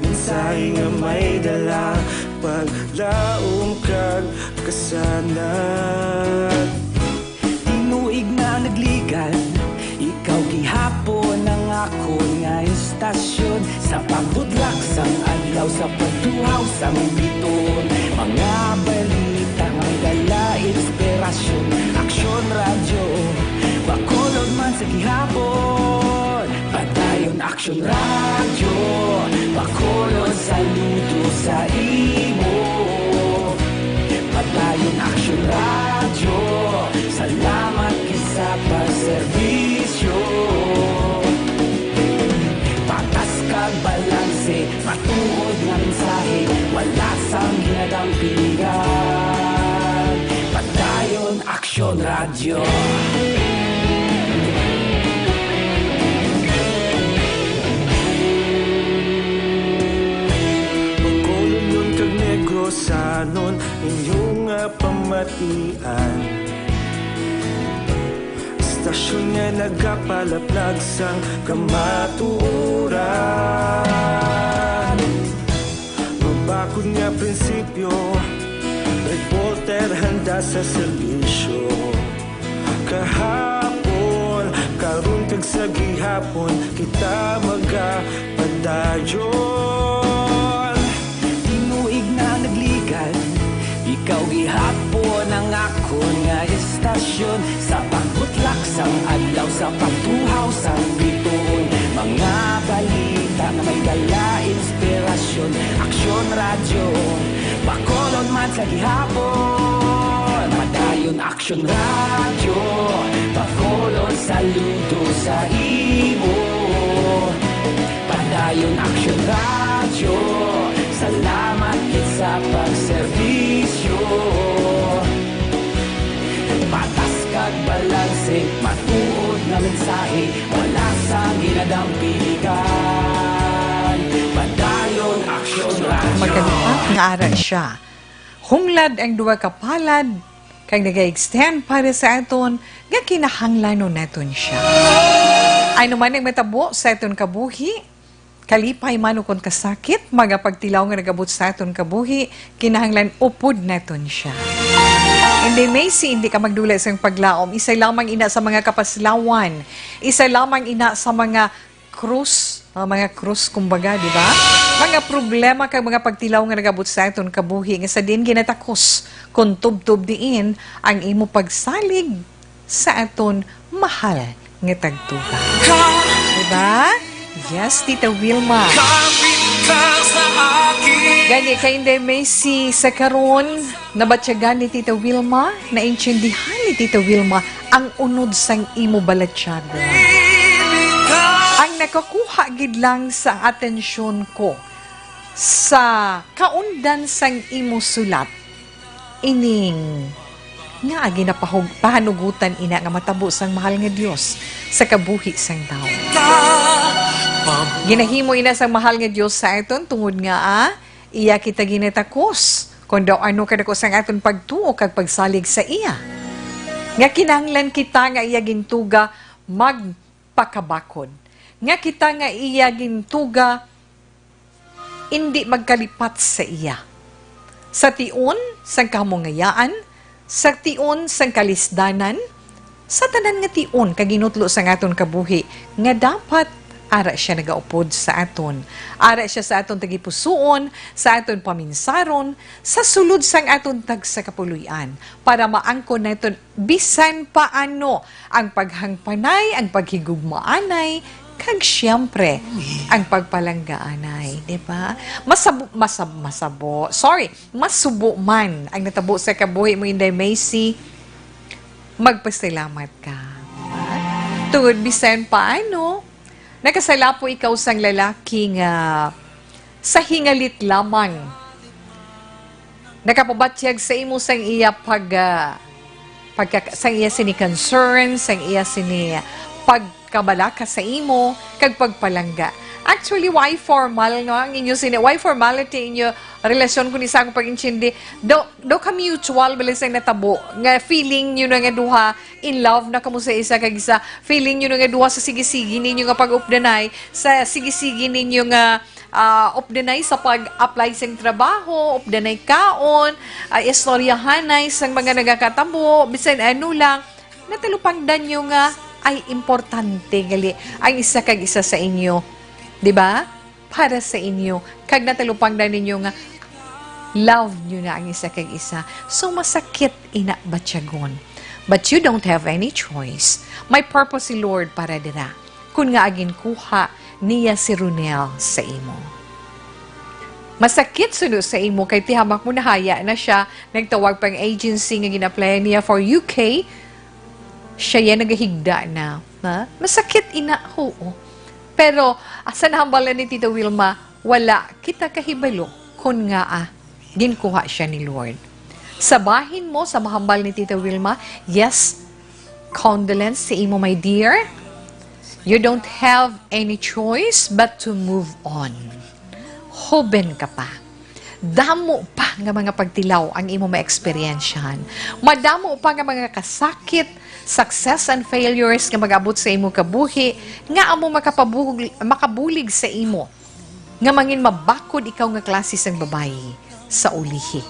Mensahe nga may dala, paglaom kag kasanag. Tinuig na nagligad, ikaw gihapon ang akon nga estasyon. Sa pagbudlak sang adlaw, sa pagtuhaw sang bituon, mga balita nga may dala inspirasyon. Aksyon Radyo, Bacolod man sa gihapon. Padayon Aksyon Radyo, Bacolod, saludo sa imo. Padayon Aksyon Radyo, salamat gid sa pagserbisyo. Patas kag balanse, matuod nga mensahe, wala sang ginadampigan. Padayon Aksyon Radyo. Bacolod kag Negros, sanon inyo nga pamatian. Estasyon nga nagapalaplag sang kamatuoran. Mabakod nga prinsipyo, reporter handa sa serbisyo. Kahapon, karon kag sa gihapon, kita magapadayon. Tinuig na nagligad, ikaw gihapon ang akon nga estasyon. Sa pagbutlak sang adlaw, sa pagtuhaw sang bituon, mga balita nga may dala inspirasyon. Aksyon Radyo, Bacolod man sa gihapon. Padayon Aksyon Radyo, Bacolod, saludo sa imo. Padayon Aksyon Radyo, salamat gid sa pagserbisyo. Patas kag balanse, matuod nga mensahe, wala sang ginadampigan. Padayon Aksyon Radyo. Magkalipat nga ara siya. Hunglad ang duha ka palad, kag nag-extend para sa aton nga kinahanglanon naton siya. Ano man ang matabo sa aton kabuhi, kalipay man ukon kasakit, mga pagtilaw nga nagabot sa aton kabuhi, kinahanglan upod naton siya. Hindi, Macy, hindi ka magdula sang paglaom. Isa lamang ina sa mga kapaslawan. Isa lamang ina sa mga krus, ah, mga krus, kumbaga, di ba? Mga problema kag mga pagtilaw nga nagabot sa aton kabuhi nga sa diin ginatakos kon tubtob diin ang imo pagsalig sa aton mahal nga tagtuga. Di ba? Yes, Tita Wilma. Gani kay Inday Macy sa karon, nabatyagan ni Tita Wilma, naintindihan ni Tita Wilma ang unod sang imo balatyagon. Ang nakakuha gid lang sa atensyon ko sa kaundan sang imo sulat, ining nga ginapahug-, pahanugutan ina nga matabo sang mahal nga Dios sa kabuhi sang tawo. Ginahimo ina sang mahal nga Dios sa aton tungod nga, ah, iya kita ginatakos, kon daw ano kadako sang aton pagtuo kag pagsalig sa iya. Nga kinahanglan kita nga iya gintuga magpakabakod. Nga kita nga iya gintuga indi magkalipat sa iya. Sa tion sang kamungayaan, sa tion sang kalisdanan, sa tanan nga tion kag ginutlo sang aton kabuhi nga dapat ara siya nagaupod sa aton. Ara siya sa aton tagipusuon, sa aton paminsaron, sa sulod sang aton tagsa ka puloy-an, para maangkon naton bisan paano ang paghangpanay, ang paghigugmaanay, kag siyempre, ang pagpalanggaanay, di ba? Masab-, masab-, masabo, sorry, masubo man ang natabo sa kabuhi mo, Inday Macy, magpasalamat ka. Tungod bisan paano, nakasalapo ikaw sang lalaki nga sa hingalit lamang nakapabatyag sa imo sang iya pag, ah, pagka-, sang iya sini concern, sang iya sini pagkabalaka sa imo, kag pagpalangga. Actually, why formal, no? Ang inyo sini, why formality inyo relasyon, kung isa akong pag-intindi? Daw, daw ka mutual, bali sa natabo, nga feeling nyo na nga duha, in love na kamo sa isa kag isa, feeling nyo na nga duha sa sige-sige ninyo nga pag-updanay, sa sige-sige ninyo nga, ah, updanay sa pag-apply sa trabaho, updanay kaon, ah, istoryahanay sang mga nagakatabo, bisan ano lang, natalupangdan nyo nga ay importante gali ang isa kag isa sa inyo. Di ba? Para sa inyo. Kag natalupangdan ninyo nga love nyo na ang isa kag isa. So, masakit ina batyagon. But you don't have any choice. May purpose si Lord para dira. Kun nga ginkuha niya si Ronel sa imo. Masakit suno sa imo kay tihamak mo nahaya na siya, nagtawag pang agency nga gin-applyan niya for U K, siya yan nagahigda na. Ha? Masakit ina, oo. Pero, asa nahambalan ni Tita Wilma, wala kita kahibalo kun nga, ah, ginkuha siya ni Lord. Sa bahin mo, sa mahambal ni Tita Wilma, yes, condolence sa imo, my dear. You don't have any choice but to move on. Hoben ka pa. Damo pa nga mga pagtilaw ang imo maeksperiensyahan. Madamo pa nga mga kasakit, success and failures nga mag-abot sa imo kabuhi nga amo makapabug-, makabulig sa imo nga mangin mabakod ikaw nga klase sang babayi sa ulihi.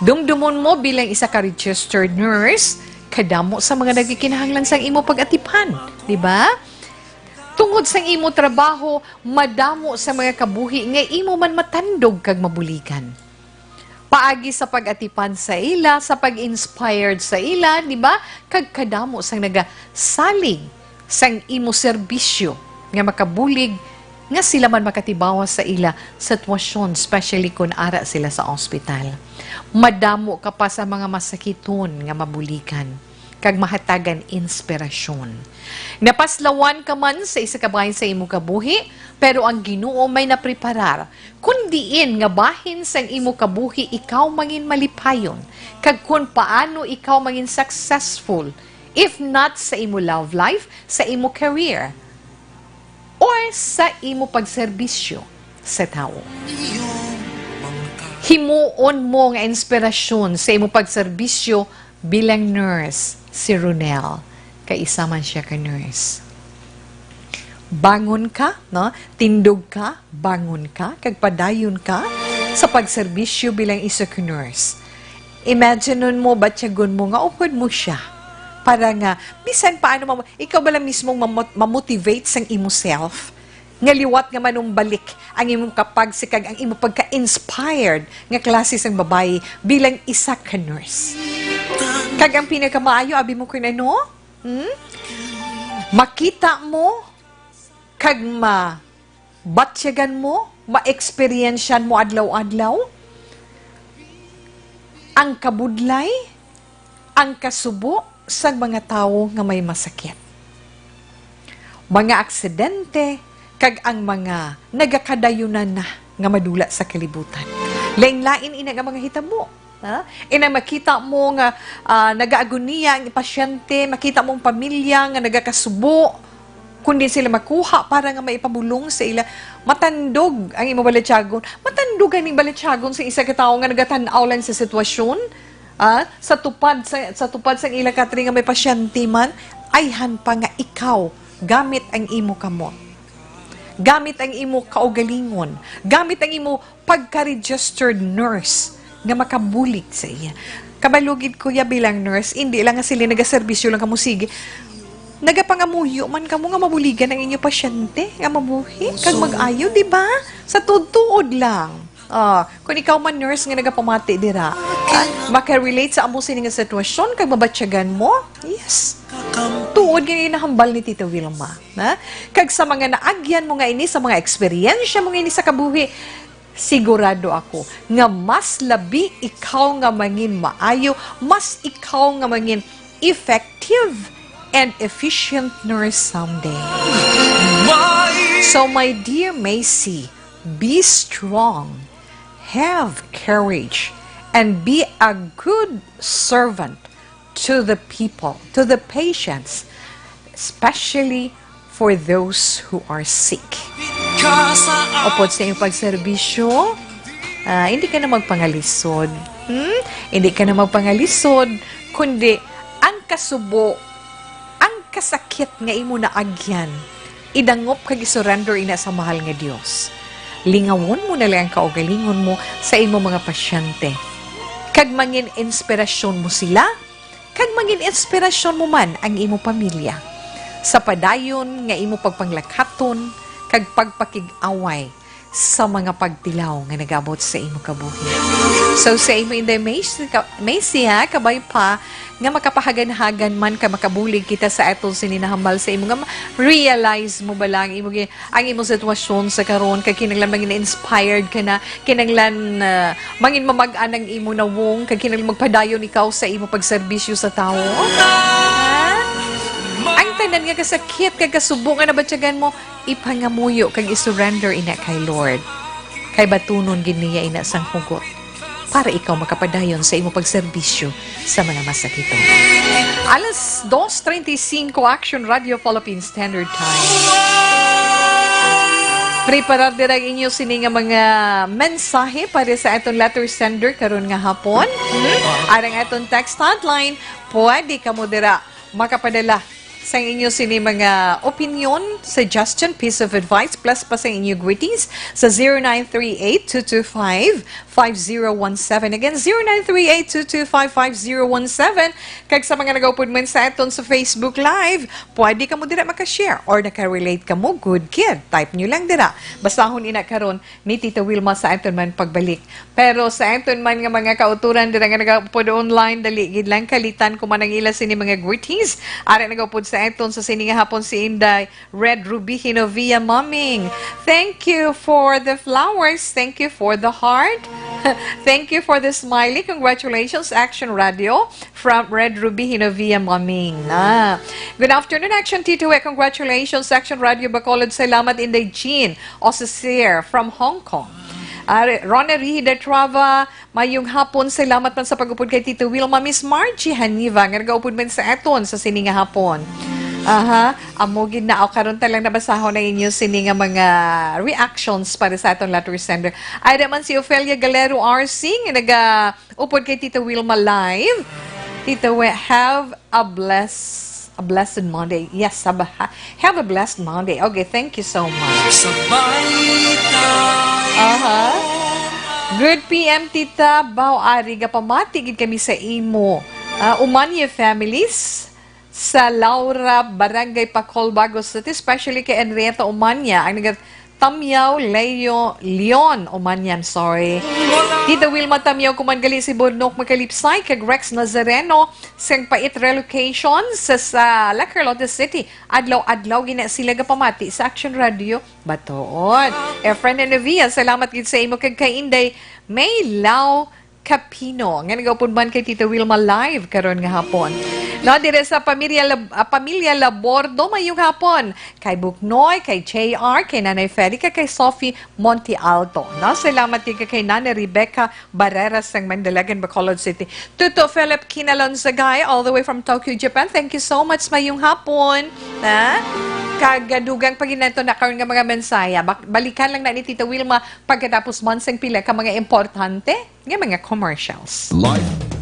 Dumdumon mo bilang isa ka registered nurse, kadamo sa mga nagakinahanglan sang imo pag-atipan, di ba? Tungod sang imo trabaho, madamo sa mga kabuhi nga imo man matandog kag mabuligan. Paagi sa pag-atipan sa ila, sa pag-inspired sa ila, di ba? Kag kadamo sang nagasalig sang imo serbisyo nga makabulig nga sila man makatibawa sa ila sitwasyon, especially kun ara sila sa ospital. Madamo ka pa sa mga masakiton nga mabuligan kag mahatagan inspirasyon. Napaslawan ka man sa isa ka bahin sa imo kabuhi, pero ang Ginoo may napreparar kun diin nga bahin sang imo kabuhi ikaw mangin malipayon, kag kun paano ikaw mangin successful, if not sa imo love life, sa imo career, or sa imo pagserbisyo sa tawo. Himuon mo nga inspirasyon sa imo pagserbisyo bilang nurse si Ronel, kay isa man siya ka nurse. Bangon ka, no? Tindog ka, bangon ka, kag padayon ka sa pagserbisyo bilang isa ka nurse. Imagine mo, batyagon mo nga upod mo siya. Para nga, bisan paano, mam-, ikaw ba lang mismong mamot-, mamotivate sang imo self? Nga liwat nga manumbalik ang imong kapagsi kag ang imo pagka-inspired nga klase sang babayi bilang isa ka nurse. Kag ang pinakamaayo, abi mo kun ano? Hmm? Makita mo kag mabatyagan mo, maeksperiensyan mo adlaw-adlaw ang kabudlay, ang kasubo sang mga tawo nga may masakit, mga aksidente, kag ang mga nagakadayunan na nga madula sa kalibutan. Lain-lain ina nga mga hitabo, ha? Ina, makita mo nga, ah, nagaagoniya ang pasyente, makita mo ang pamilya nga nagakasubo, kundi sila makuha para nga maipabulong sa ila. Matandog ang imo balatyagon. Matandog ang balatyagon sa isa ka tawo nga nagatan-aw lang sa sitwasyon, ah, sa tupad sa, sa tupad sang ila katri nga may pasyente man, ayhan pa nga ikaw, gamit ang imo kamot, gamit ang imo kaugalingon, gamit ang imo pagka-registered nurse nga makabulig sa iya. Kabalo gid, kuya, bilang nurse, hindi lang nga sila nagaserbisyo lang kamo, sige. Nagapangamuyo man kamo nga mabuligan ang inyo pasyente nga mabuhi kag mag-ayo, di ba? Sa tuod-tuod lang. Ah, kung ikaw man nurse nga nagapamati dira, ah, makarelate sa amo sini nga sitwasyon kag mabatyagan mo, yes. Tuod nga ginahambal ni Tita Wilma, ha? Kag sa mga naagyan mo nga ini, sa mga eksperyensya mo nga ini sa kabuhi, sigurado ako nga mas labi ikaw nga mangin maayo, mas ikaw nga mangin effective and efficient nurse someday. So, my dear Macy, be strong, have courage, and be a good servant to the people, to the patients, especially for those who are sick. Upod sa iyong pagserbisyo, ah, hindi ka na magpangalisod. Hmm? Hindi ka na magpangalisod, kundi ang kasubo, ang kasakit nga imo naagyan, idangop kag isurrender ina sa mahal nga Dios. Lingawon mo na lang ang kaugalingon mo sa imo mga pasyente, kag mangin inspirasyon mo sila, kag mangin inspirasyon mo man ang imo pamilya sa padayon nga imo pagpanglakaton kag pagpakig-away sa mga pagtilaw nga nag-abot sa imo kabuhi. So, sa imo, Inday Macy, ka-, Macy, ha, kabay pa nga makapahagan-hagan man ka makabulig kita sa aton sini nahambal sa imo nga ma-, realize mo ba lang imo gi-, ang imo sitwasyon sa karon, kay kinahanglan mangin inspired ka na, kinahanglan, ah, mangin mamag-an ang imo nawong, kay kinahanglan magpadayon ikaw sa imo pagserbisyo sa tawo. Ha? Ang tanan nga kasakit kag kasubo nga nabatyagan mo, ipangamuyo kag isurrender ina kay Lord. Kay batunon gid niya ina sang hugot para ikaw makapadayon sa imo pagserbisyo sa mga masakiton. Alas dos treinta y cinco, Action Radio Philippine Standard Time. Preparar dira ang inyo sini nga mga mensahe para sa aton letter sender karon nga hapon. Hmm? Arang aton text hotline, pwede kamo dira makapadala sang inyo sini mga opinion, suggestion, piece of advice, plus pa sa inyo greetings sa zero nine three eight two two five five zero one seven. Again, zero nine three eight two two five five zero one seven. Kag sa mga nagaupod man sa aton sa Facebook Live, pwede kamo dira maka-share or naka-relate kamo, good kid. Type nyo lang dira. Basahon ina karon ni Tita Wilma sa aton man pagbalik. Pero sa aton man nga mga kauturan dira nga nagaupod online, dali gid lang kalitan ko man ang ila sini mga greetings. Ara nagaupod sa aton sa sini nga hapon si Inday Red Ruby Hinovia Maming. Thank you for the flowers. Thank you for the heart. Thank you for the smiley. Congratulations, Action Radio. From Red Ruby Hinovia Maming na. Good afternoon, Action Tito. Eh, congratulations, Action Radio Bacolod. Salamat, Inday Jean Osisir from Hong Kong. Ah, Re-, Rona Rihida Trava, mayong hapon. Salamat man sa pag-upod kay Tito Wilma. Miss Margie Haniva, nga nag-upod man sa aton sa sini nga hapon. Aha, amo gid na. O, karon ta lang nabasahon na inyo sini nga mga reactions para sa aton letter sender. Ay, naman si Ofelia Galero R C, nga naga-, Upod kay Tita Wilma Live. Tita Wi-, have a bless-, a blessed Monday. Yes, have a, ha-, have a blessed Monday. Okay, thank you so much. Sabay tayo. Aha. Good P M, Tita. Baw, ari, gapamati gid kami sa imo. Ah, Umanya families. Sa Laura, Barangay Pacol, Bago City, especially kay Henrietta Umanya, ang naga-, Tamyaw, Leo, Leon Umanya, I'm sorry. Tita Wilma Tamyaw, kuman gali si Bunok Makalipsay, kag Rex Nazareno, sang Pait Relocation, sa, sa La Carlota City. Adlaw-adlaw gina sila gapamati sa Action Radio Batoon. Efren and Novia, salamat gid sa imo kag kay Inday May Lau Capino, nga nagaupod man kay Tita Wilma live karon nga hapon. No, dire sa pamilya Lab-, ah, pamilya Labordo, mayong hapon. Kay Buknoy, kay J R, kay Nanay Felica, kay Sophie Monte Alto. No, salamat din kay Nanay Rebecca Barrera sang Mandalagan, Bacolod City. Tuto Philip Kinalon Sagay, all the way from Tokyo, Japan. Thank you so much, mayong hapon. Ha? Kag, ah, dugang pa gid nato na karon nga mga mensahe. Bak-, balikan lang na ni Tita Wilma pagkatapos man sang pila ka mga importante nga mga commercials. Life.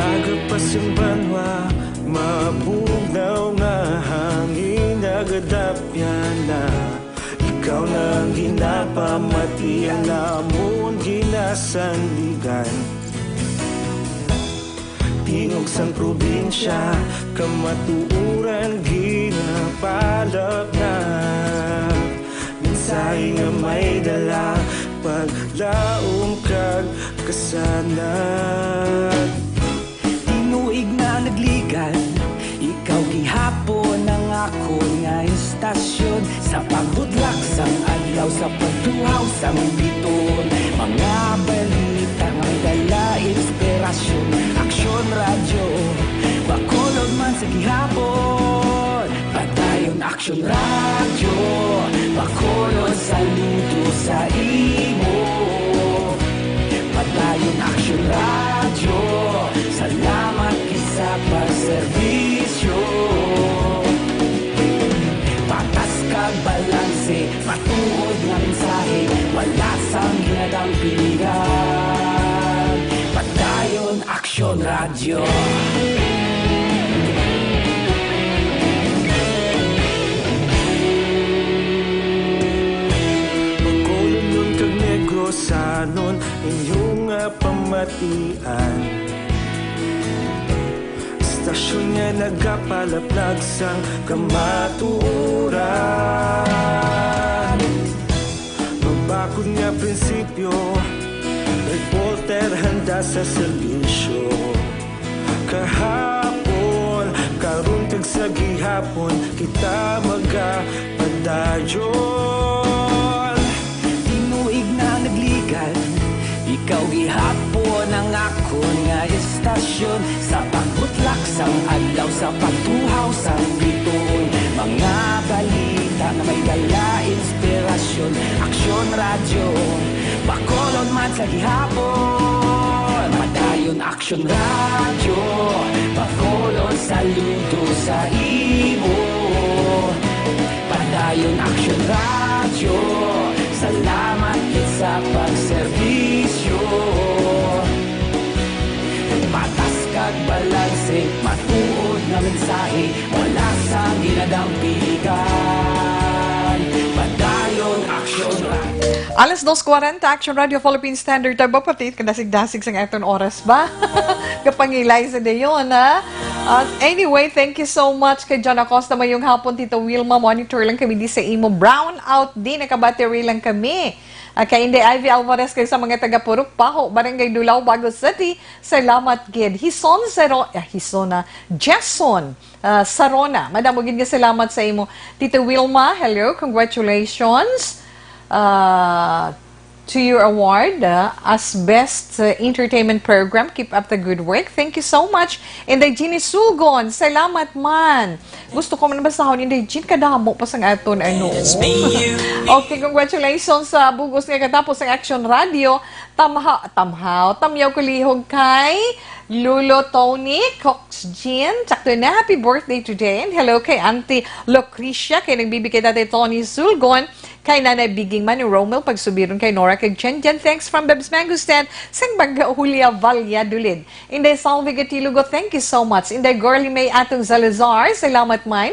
Aga pa sing banwa, mabugnaw nga hangin, nagadapyan na. Ikaw na ang ginapamati, ang amon ginasandigan. Tingog sang probinsya, kamatuoran ginapalapnag. Mensahe nga may dala, paglaom kag kasanag. Tinuig na nagligan, ikaw gihapon ang akon nga istasyon. Sa pagbudlak sang adlaw, sa pagtuhaw sang biton, mga balita nga may dala inspirasyon. Aksyon Radyo Bacolod man sa gihapon. Aksyon Radyo, Bacolod, saludo sa imo. Padayon Aksyon Radyo, salamat gid sa pagserbisyo. Patas kag balanse, matuod nga mensahe, wala sang ginadampigan. Padayon Aksyon Radyo. Bacolodnon kag Negrosanon, inyo nga pamatian. Istasyon nga nagapalaplag sang kamatuoran. Mabakod nga prinsipyo, reporter handa sa serbisyo. Kahapon, karon kag sa gihapon, kita magapadayon. Tinuig na nagligad, ikaw gihapon ang akon nga istasyon. Sa pagbutlak sang adlaw, sa pagtuhaw sang bituon, mga balita nga may dala inspirasyon. Aksyon Radyo, Bacolod man sa gihapon. Padayon Aksyon Radyo, Bacolod, saludo sa imo. Padayon Aksyon Radyo, salamat gid sa pagserbisyo. Patas kag balanse, matuod nga mensahe, wala sang ginadampigan. Padayon Aksyon Radyo. Alas dos kwarenta, Action Radio Philippine Standard Time. Ba, pati kadasig-dasig sang aton oras ba? Kapangilay sa dayon, ha? At anyway, thank you so much kay John Acosta. Mayong hapon, Tita Wilma. Monitor lang kami di sa imo. Brown out di, naka-battery lang kami. Ah, kay Inday Ivy Alvarez kag sa mga taga Purok Paho, Barangay Dulao, Bago City. Salamat gid. Hison Sero-, ah, Hison na. Jason, ah, Sarona. Madamo gid nga salamat sa imo. Tita Wilma, hello. Congratulations. Ah, to your award, ah, as best, ah, entertainment program. Keep up the good work. Thank you so much. Inday Jeannie Sulgon, salamat man. Gusto ko man basahon, Inday Jean, kadamo pa sang aton, ano. Okay, congratulations sa bugos nga katapos ang Action Radio. Tamha-, tamhaw, tamyaw kulihog kay Lolo Tony, Cox Jean. Sakto na, happy birthday today. And hello kay Auntie Lucrecia, kay nagbibigay Tatay Tony Sulgon. Kay Nanay Biging man ni Romel, pagsubiron kay Nora kag Jen Jen. Thanks from Bebs Mango Stand, sang Bagja Julia, Valladolid. Inday Salvi Gatilugo, thank you so much. Inday Girly May Atong Salazar, salamat man.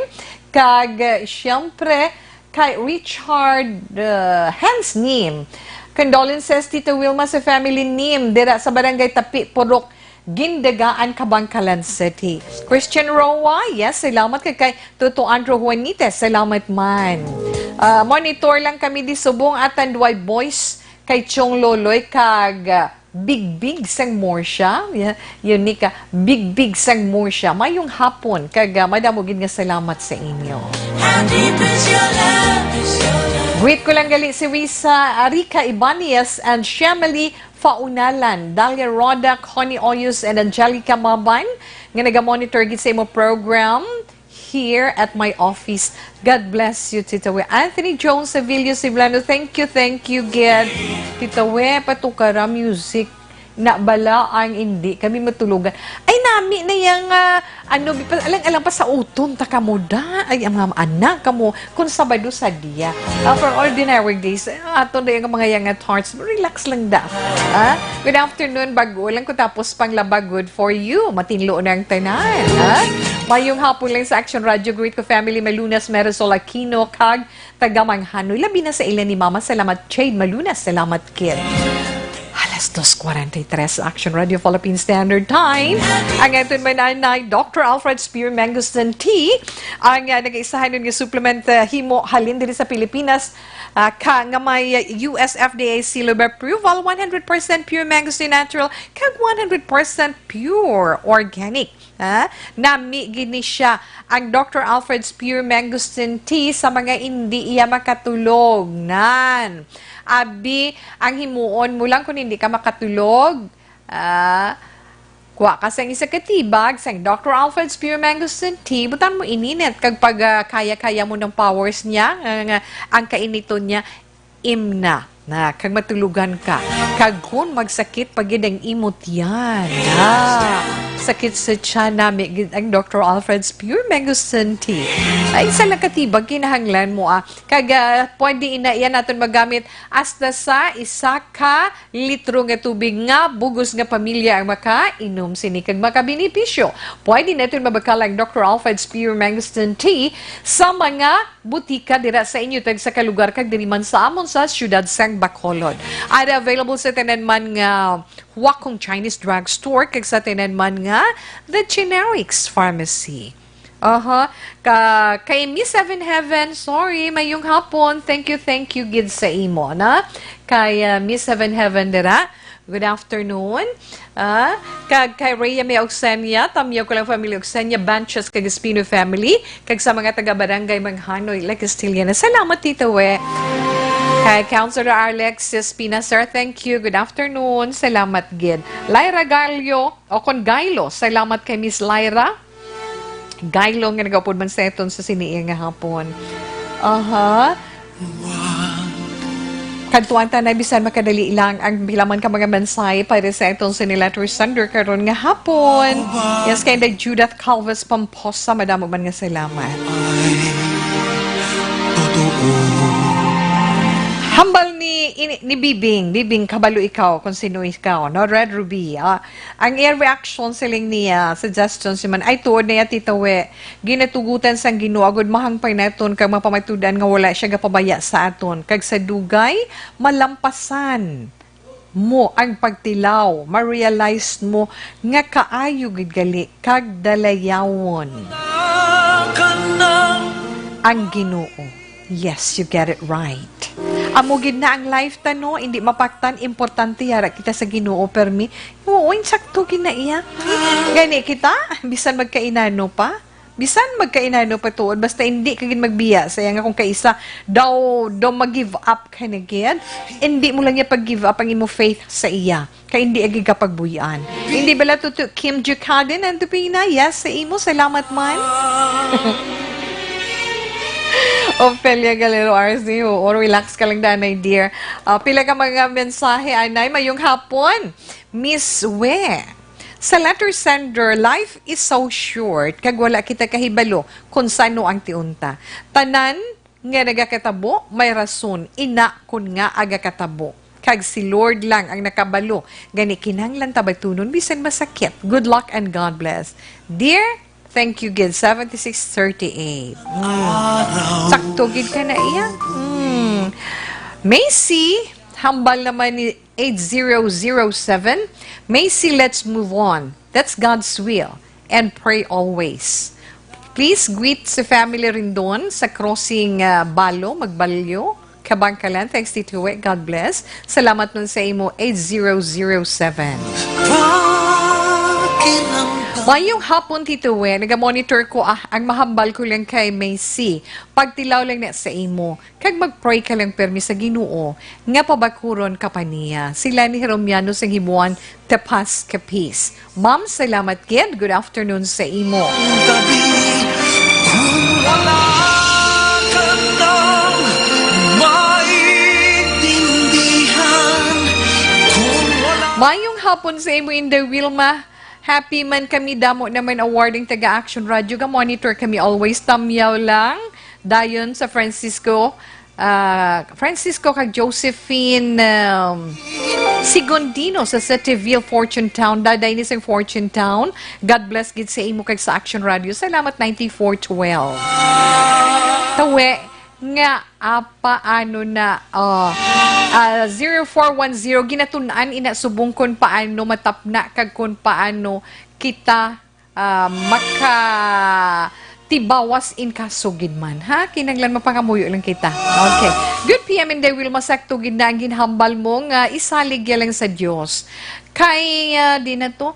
Kag, uh, siyempre, kay Richard, uh, Hans Nim. Condolences, Tita Wilma, sa family Nim, dira sa Barangay Tapi, Purok Gindagaan, Kabangkalan City. Christian Roa, yes, salamat kay, kay Toto Andrew Juanites, salamat man. Ah, monitor lang kami di subong atan duway boys kay Chong Loloy kag, ah, Bigbig sang Murcia. Ya-, yun ni ka, Bigbig sang Murcia. Mayong hapon kag, ah, madamo gid nga salamat sa inyo. Greet ko lang gali si Risa, Rica Ibanez and Shemily Faunalan, Dalia Roda, Connie Oyos, and Angelica Maban, nga naga-monitor gid sa imo program here at my office. God bless you, Tita We. Anthony Jones Sevillo Siblano, thank you, thank you, gid. Tita We, patukara music. Na bala ang hindi kami matulogan. Ay, nami na yang, ah, ano, bi-, pa-, alang-alang pa sa uton, ta kamo da. Ay, ang mga anak kamo, kung Sabado sa dia. Ah, for ordinary days, eh, ato na yung mga young at hearts, relax lang da. Ah, good afternoon, bago lang ko tapos panglaba, good for you. Matinlo na ang tanan, ha? Mayong hapon lang sa Action Radio. Greet ko family, Malunas, Marisol Aquino, kag taga Manghanoy. Labi na sa ila ni Mama. Salamat, Jade Malunas. Salamat, kid. Alas dos kwarenta y tres, Action Radio Philippine Standard Time. Ang aton mananay, Doctor Alfred Spear Mangosteen Tea. Ang, ah, nagaisahan nun nga supplement, ah, himo halin diri sa Pilipinas, ah, ka, nga may, ah, U S F D A seal of approval, one hundred percent pure mangosteen natural, kag one hundred percent pure organic. Ha? Nami gid ni siya ang Doctor Alfred's Pure Mangosteen Tea sa mga hindi iya makatulog. Nan. Abi, ang himuon mo lang kung hindi ka makatulog, ah, Kuha ka sang isa ka tibag sang Doctor Alfred's Pure Mangosteen Tea, butang mo ininit kag pag, ah, kaya-kaya mo ng powers niya, nga, nga ang kainiton niya, imna na, kag matulugan ka. Kag kung magsakit pa gid ang imo tiyan, ah, sakit sa tiyan, nami gid ang Doctor Alfred's Pure Mangosteen Tea. Ay, isa lang ka tibag kinahanglan mo, ah. Kag, ah, pwede ina yan naton magamit hasta sa isa ka litro nga tubig nga bug-os nga pamilya ang makainom sini kag makabenepisyo. Pwede naton mabakal ang Doctor Alfred's Pure Mangosteen Tea sa mga butika dira sa inyo tagsa ka lugar kag diri man sa amon sa siyudad sang Bacolod. Ada available sa tanan man nga Huakong Chinese Drugstore kag sa tanan man nga The Generics Pharmacy. Aha. Ka, kay Miss Seven Heaven, sorry, mayong hapon. Thank you, thank you gid sa imo, na? Kay, ah, Miss Seven Heaven dira, good afternoon. Ah, kag kay Rhea May Oxenia, Tamyaw ko lang family, Oxenia Banches kag Espino family, kag sa mga taga Barangay Manghanoy, La Castilla na. Salamat, Tito We. Kay Counselor Alexis Pina, sir, thank you. Good afternoon. Salamat gid. Lyra Gallo, o kon Gailo, salamat kay Miss Lyra. Gailo nga nagaupod man sa aton sa sini nga hapon. Aha. Kadtuan ta na bisan makadali lang ang pila man ka mga mensahe para sa aton sini letter sender karon nga hapon. Yes, kay Inday Judith Calves Pomposa, madamo man nga salamat. Hambal ni, ini, ni Bibing, Bibing, kabalo ikaw kung sino ikaw, no? Red Ruby, ah, ang iya reaction, siling niya, suggestion si man, ay, tuod na ya, Tita We. Ginatugutan sang Ginoo, agud mahangpay naton kag mapamatud-an nga wala siya gapabaya sa aton. Kag sa dugay, malampasan mo ang pagtilaw, ma-realize mo nga kaayo gid gali kag dalayawon ang Ginoo. Yes, you get it right. Amo gid na ang life ta, no? Hindi mapaktan, importante yara kita sa Ginoo, permi. Oo, insakto gid na iya. Gani kita, bisan magkainano pa, bisan magkainano pa tuod, basta hindi ka gid magbiya sa iya nga kung kaisa, daw, daw mag-give up ka na gid. Hindi mo lang niya pag-give up ang imo faith sa iya. Kay hindi agi ka pagbuy-an. Hindi bala tuto Kim Jucadin ang tupina? Yes, sa imo. Salamat man. Ophelia Galero R C, oo, relax ka lang, danay, dear. Ah, pila ka mga mensahe, anay, mayong hapon, Miss We. Sa letter sender, life is so short, kag wala kita kahibalo kung sano ang tion ta. Tanan nga nagakatabo, may rason, ina kun nga agakatabo. Kag si Lord lang ang nakabalo, gani kinahanglan ta batunon bisan masakit. Good luck and God bless. Dear, thank you gid, seventy-six thirty-eight. Mm. Sakto gid ka na iya. Mm. Macy, hambal naman ni eight zero zero seven. Macy, let's move on. That's God's will. And pray always. Please greet si family Rendon sa crossing, ah, Balo, Magbalyo, Kabangkalan. Thanks, Tito We. God bless. Salamat nun sa imo, eight zero zero seven. Mayong hapon, Tito We. Naga-monitor ko, ah, ang mahambal ko lang kay Macy. Pagtilaw lang na sa imo. Kag mag-pray ka lang permi sa Ginoo nga pabakuron ka pa niya. Sila ni Jeromiano sing Hibuan, Tepas Capiz. Ma'am, salamat gid. Good afternoon sa imo. Tabi, kung wala ka nang maintindihan, kung wala Mayong hapon sa imo, Inday Wilma. Happy man kami, damo naman awarding taga Action Radio. Ga-monitor kami always. Tamyaw lang. Dayon sa Francisco, ah, Francisco kag Josephine, um, Sigundino sa Cityville, Fortune Town. Daday ni sing Fortune Town. God bless gid sa imo kag sa Action Radio. Salamat, ninety-four twelve. Tawe nga, ah, paano na, oh, ah, zero four one zero, ginatun-an ina subong kung paano matapna kag kung paano kita ah, makatibawas in kaso gid man, ha? Kinahanglan mapangamuyo lang kita. Okay. Good P M, Inday Wilma, sakto gid na ang ginhambal mo nga isalig ya lang sa Dios. Kay, ah, di na to,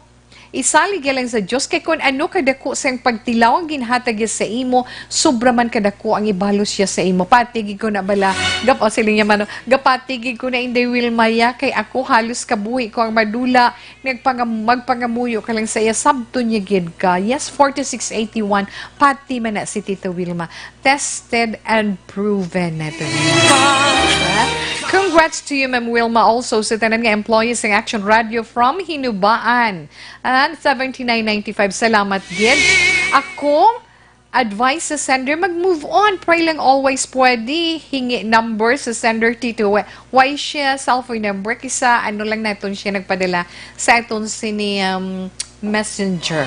Isalig ya lang sa Dios, kay kun ano kadako sang pagtilaw ang ginhatag niya sa imo, sobra man kadako ang ibalos siya sa imo. Pati gid ko na bala, gap-, o, siling niya man, gapati gid ko na, Inday Wilma, ya, kay ako halos kabuhi ko ang madula. Nagpangam-, magpangamuyo ka lang sa iya, sabton niya gid ka. Yes, forty-six eighty-one, pati man na si Tita Wilma. Tested and proven na ito. Congrats to you, Ma'am Wilma. Also, sa tanan nga employees ng Action Radio from Hinubaan. And seventy-nine ninety-five, salamat gid. Ako, advice sa sender, mag-move on. Pray lang always pwede. Hingi number sa sender, Tito. Wa-, why siya cellphone number? Kisa ano lang naton siya nagpadala sa aton sini, um, messenger.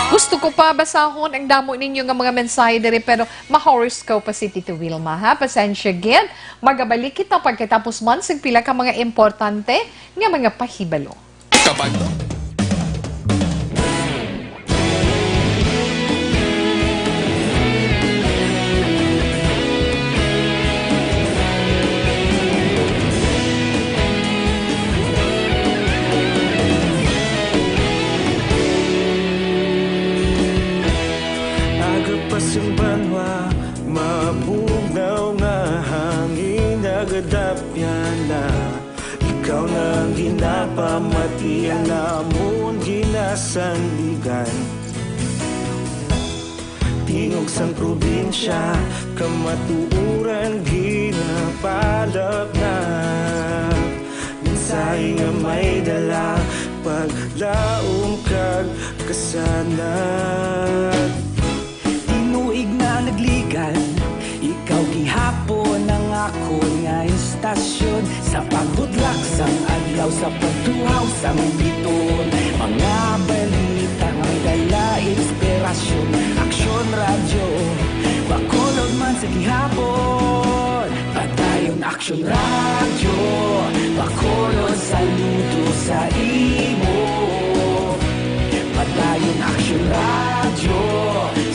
Gusto ko pa basahon ang damo ninyo nga mga mensahe diri, pero ma-horoscope pa si Tito Wilma, ha? Pasensya gid. Magabalik kita pagkatapos man sa pila ka mga importante nga mga pahibalo. Kapag Aga pa sing banwa, mabugnaw nga hangin, nagadapyan na. Ikaw na ang ginapamati, ang amon ginasandigan. Tingog sang probinsya, kamatuoran ginapalapnap. Mensahe nga may dala, paglaom kag kasanag. Tinuig na nagligan, ikaw gihapon ang akon nga istasyon. Sa pagbutlak sang adlaw, sa pagtuhaw sang bituon, mga balita nga may dala inspirasyon. Aksyon Radyo, Bacolod man sa gihapon. Padayon Aksyon Radyo, Bacolod, saludo sa imo. Padayon Aksyon Radyo,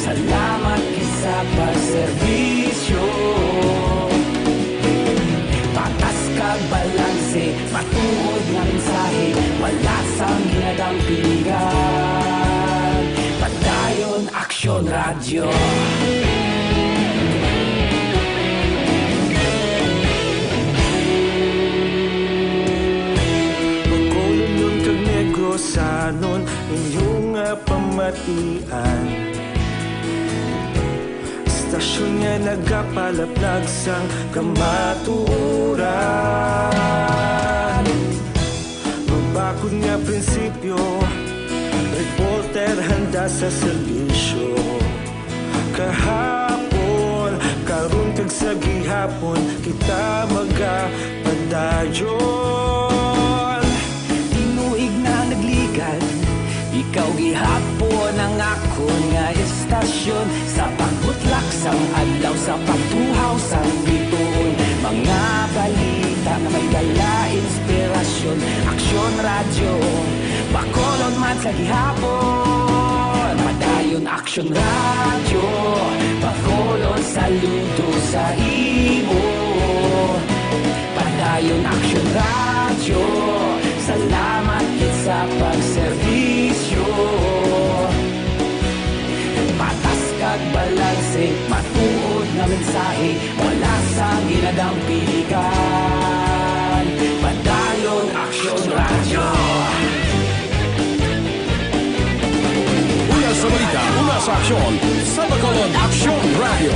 salamat gid sa pagserbisyo. Patas kag balanse, matuod nga mensahe, wala sang ginadampingan. Padayon Aksyon Radyo. Bacolodnon kag Negrosanon, inyo nga pamatian. Istasyon nga nagapalaplag sang kamatuoran. Mabakod nga prinsipyo, reporter handa sa serbisyo. Kahapon, karon kag sa gihapon, kita magapadayon. Tinuig na nagligan, ikaw gihapon ang akon nga istasyon. Sa pagbutlak sang adlaw, sa pagtuhaw sang bituon, mga balita nga may dala inspirasyon. Aksyon Radyo, Bacolod man sa gihapon. Padayon Aksyon Radyo, Bacolod, saludo sa imo. Padayon Aksyon Radyo, salamat gid sa pagserbisyo. Patas kag balanse, matuod nga mensahe, wala sang ginadampingan. Padayon Aksyon Radyo. Una sa balita, una sa aksyon, sa Bacolod Aksyon Radyo.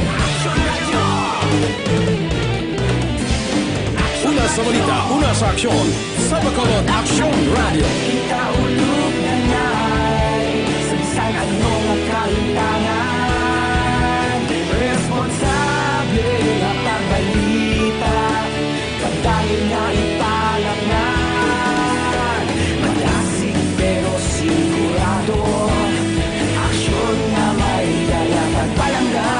Una sa balita, una sa aksyon, sa Bacolod Aksyon Radyo. Kita ulog na nay, sa bisan ano nga kalimtangan, responsable nga pagbalita, padayon nga ipalapngan. Madasig pero sigurado, aksyon nga may dala kag palangga.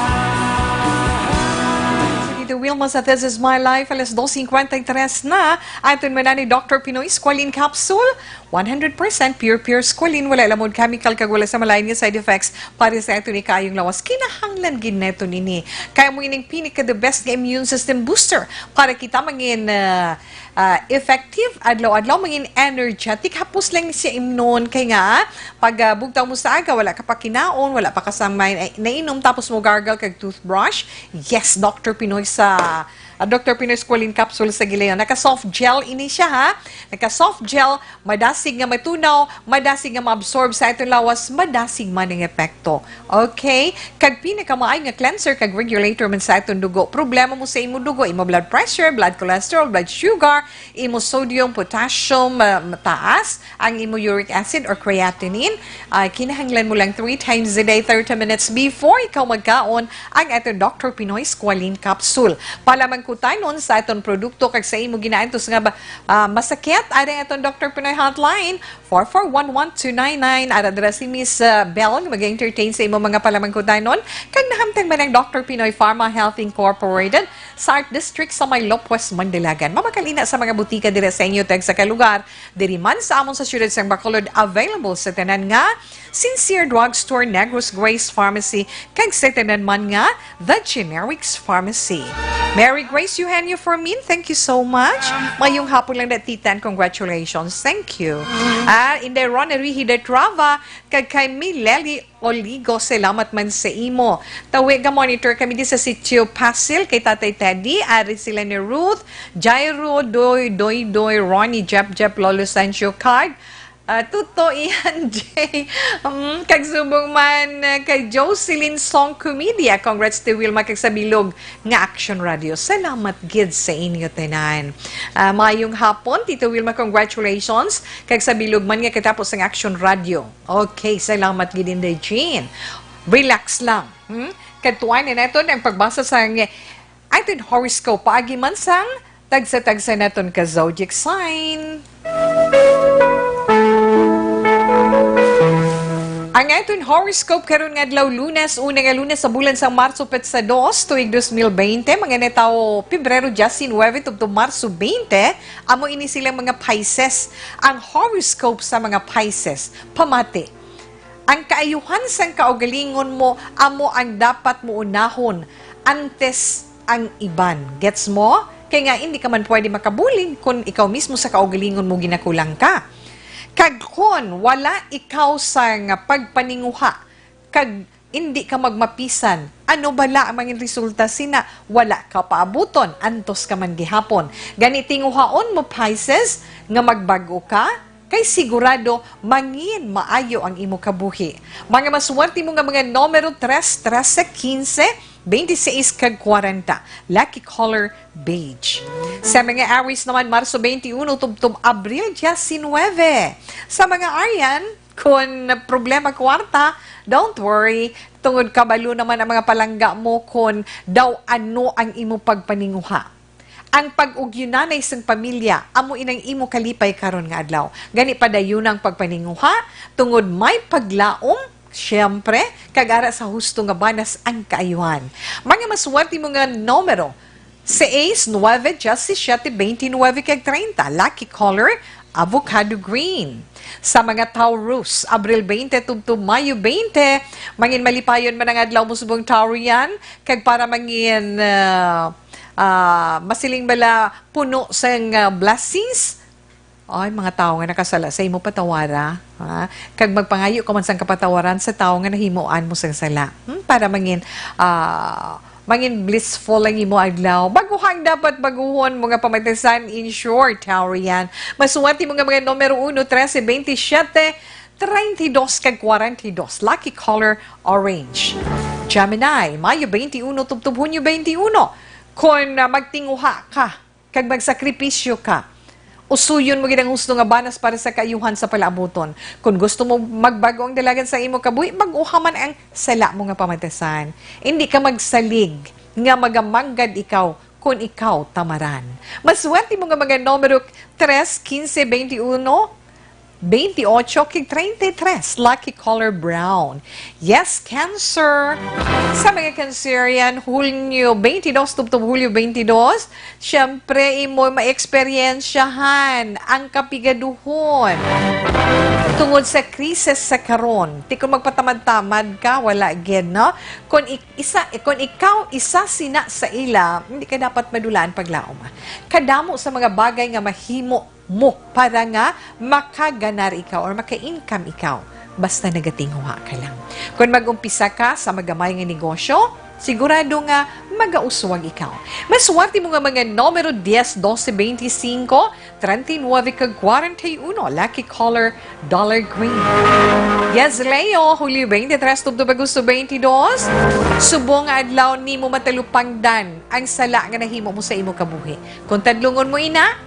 Tito Wilma sa This Is My Life, alas dos cincuenta y tres na. Aton man ni Doctor Pinoy Squalene Capsule. One hundred percent pure, pure squalene, wala lamod chemical kag wala sa malain nga side effects para sa aton ikaayong lawas. Kinahanglan gid naton ini. Kaya mo ining pinaka the best nga immune system booster para kita mangin ah, ah, effective adlaw-adlaw, mangin energetic. Hapos lang siya imnon kay nga pag ah, bugtaw mo sa aga, wala ka pa kinaon, wala pa ka sang may nainom, tapos mo gargle kag toothbrush. Yes, Doctor Pinoy sa ah, Doctor Pinoy Squalene Capsule sa Gilayon. Naka soft gel ini siya, ha? Naka soft gel, madasig nga matunaw, madasig nga maabsorb sa aton lawas, madasig man ang epekto. Okay? Kag pinakamaayo nga cleanser kag regulator man sa aton dugo. Problema mo sa imo dugo, imo blood pressure, blood cholesterol, blood sugar, imo sodium, potassium, ah, mataas, ang imo uric acid or creatinine, ah, kinahanglan mo lang three times a day, thirty minutes before ikaw magkaon, ang aton Doctor Pinoy Squalene Capsule. Palamangkutanon sa aton produkto kag sa imo ginaantos nga ba, ah, masakit, ari ang aton Doctor Pinoy Hotline, four four one one two nine nine. Ara dira si Miss, ah, Bell nga mag-entertain sa imo mga palamangkutanon. Kag nahamtang man ang Doctor Pinoy Pharma Health Incorporated sa Art District sa may Lopez, Mandilagan. Mabakal ina sa mga butika dira sa inyo tag sa kalugar. Diri man sa amon sa siyudad sang Bacolod, available sa tanan nga Sincere Drugstore, Negros Grace Pharmacy, kag sa tanan man nga The Generics Pharmacy. Mary Grace Eugenio Fermin, thank you so much. Mayong hapon lang, Datitan. Congratulations. Thank you. Ah, Inday Ron Enrique de Trava, kag kay Mileli Oligo, salamat man sa imo. Tawi, ga-monitor kami di sa Sitio Pasil kay Tatay Teddy, ari sila ni Ruth, Jairo, Doy, Doy, Doy, Ronnie, Jep, Jep, Lolo Sancho, kag, ah, Tuto, Ian, Jay, mm, kag subong man, ah, kay Jocelyn Song Comedia. Congrats, Ti Wilma, kag sa bilog nga Action Radio. Salamat gid sa inyo tanan. Ah, mayong hapon, Tito Wilma, congratulations, kag sa bilog man nga katapos sang Action Radio. Okay, salamat gid, Inday Jean. Relax lang. Hmm? Kadtuan na naton ang pagbasa sang aton horoscope paagi man sang tagsa-tagsa naton ka zodiac sign. Ang aton horoscope karon nga adlaw, Lunes, una nga Lunes sa bulan sang Marso, petsa dos, tuig dos mil bente, mga natawo Pebrero diecinuebe tubtob Marso bente, amo ini silang mga Pisces. Ang horoscope sa mga Pisces, pamati. Ang kaayuhan sang kaugalingon mo amo ang dapat mo unahon antes ang iban. Gets mo? Kay nga, hindi ka man pwede makabulig kon ikaw mismo sa kaugalingon mo ginakulang ka. Kag kon wala ikaw sang pagpaninguha, kag hindi ka magmapisan, ano bala ang mangin resulta sina? Wala ka paabuton, antos ka man gihapon. Gani, tinguhaon mo, Pisces, nga magbag-o ka, kay sigurado mangin maayo ang imo kabuhi. Mga maswerte mo nga mga numero, tres, trese, quince, veintiseis, kag kwarenta. Lucky color, beige. Sa mga Aries naman, Marso twenty-one tubtob Abril diecinuebe. Sa mga Arian, kon problema kwarta, don't worry. Tungod kabalo naman ang mga palangga mo kon daw ano ang imo pagpaninguha. Ang pag-ugyonanay sang pamilya amo inang imo kalipay karon nga adlaw. Gani, padayon ang pagpaninguha tungod may paglaom, siyempre, kag ara sa husto nga banas ang kaayuhan. Mga maswerte mo nga numero, seis, nuebe, diyasisiete, beintinuebe, kag treinta. Lucky color, avocado green. Sa mga Taurus, Abril twenty tubtob Mayo twenty, mangin malipayon man ang adlaw mo subong Taurian, kag para mangin, ah, ah, masiling bala puno sang, ah, blessings. Ay, mga tawo nga nakasala sa imo, patawara, ha? Kag magpangayo ka man sang kapatawaran sa tawo nga nahimuan mo sang sala. Hmm? Para mangin, ah, mangin blissful ang imo adlaw. Baguhang dapat baguhon mo nga pamatisan, ensure, Taurian. Maswerte mo nga mga numero uno, trese, beintisyete, treinta y dos, kag kwarenta y dos. Lucky color, orange. Gemini, Mayo twenty-one tubtob Hunyo twenty-one. Kon, ah, magtinguha ka, kag magsakripisyo ka, usuyon mo gid ang husto nga banas para sa kaayuhan sa palaabuton. Kon gusto mo magbag-o ang dalagan sa imo kabuhi, bag-uha man ang sala mo nga pamatisan. Indi ka magsalig nga magamanggad ikaw kon ikaw tamaran. Maswerte mo nga mga numero, tres, quince, veintiuno, twenty-eight kag treinta y tres, lucky color brown. Yes, Cancer. Sa mga Cancerian, Hunyo twenty-two tubtob Hulyo twenty-two, siyempre, imo ma-eksperyensyahan ang kapigaduhon. Tungod sa krisis sa karon, ti kon magpatamad-tamad ka, wala gid, no? Kon ik-, isa, kon ikaw isa sina sa ila, hindi ka dapat madulaan paglaom. Kadamo sa mga bagay nga mahimo mo para nga makaganar ikaw or maka-income ikaw, basta nagatinguha ka lang. Kon mag-umpisa ka sa magamay nga negosyo, sigurado nga magauswag ikaw. Maswerte mo nga mga numero dies, dose, beintisinko, treinta y nueve kag kwarenta y uno, lucky color, dollar green. Yes, Leo, Hulyo twenty-three tubtob Agosto twenty-two, subong nga adlaw nimo matalupangdan ang sala nga nahimo mo sa imo kabuhi. Kon tadlungon mo ina,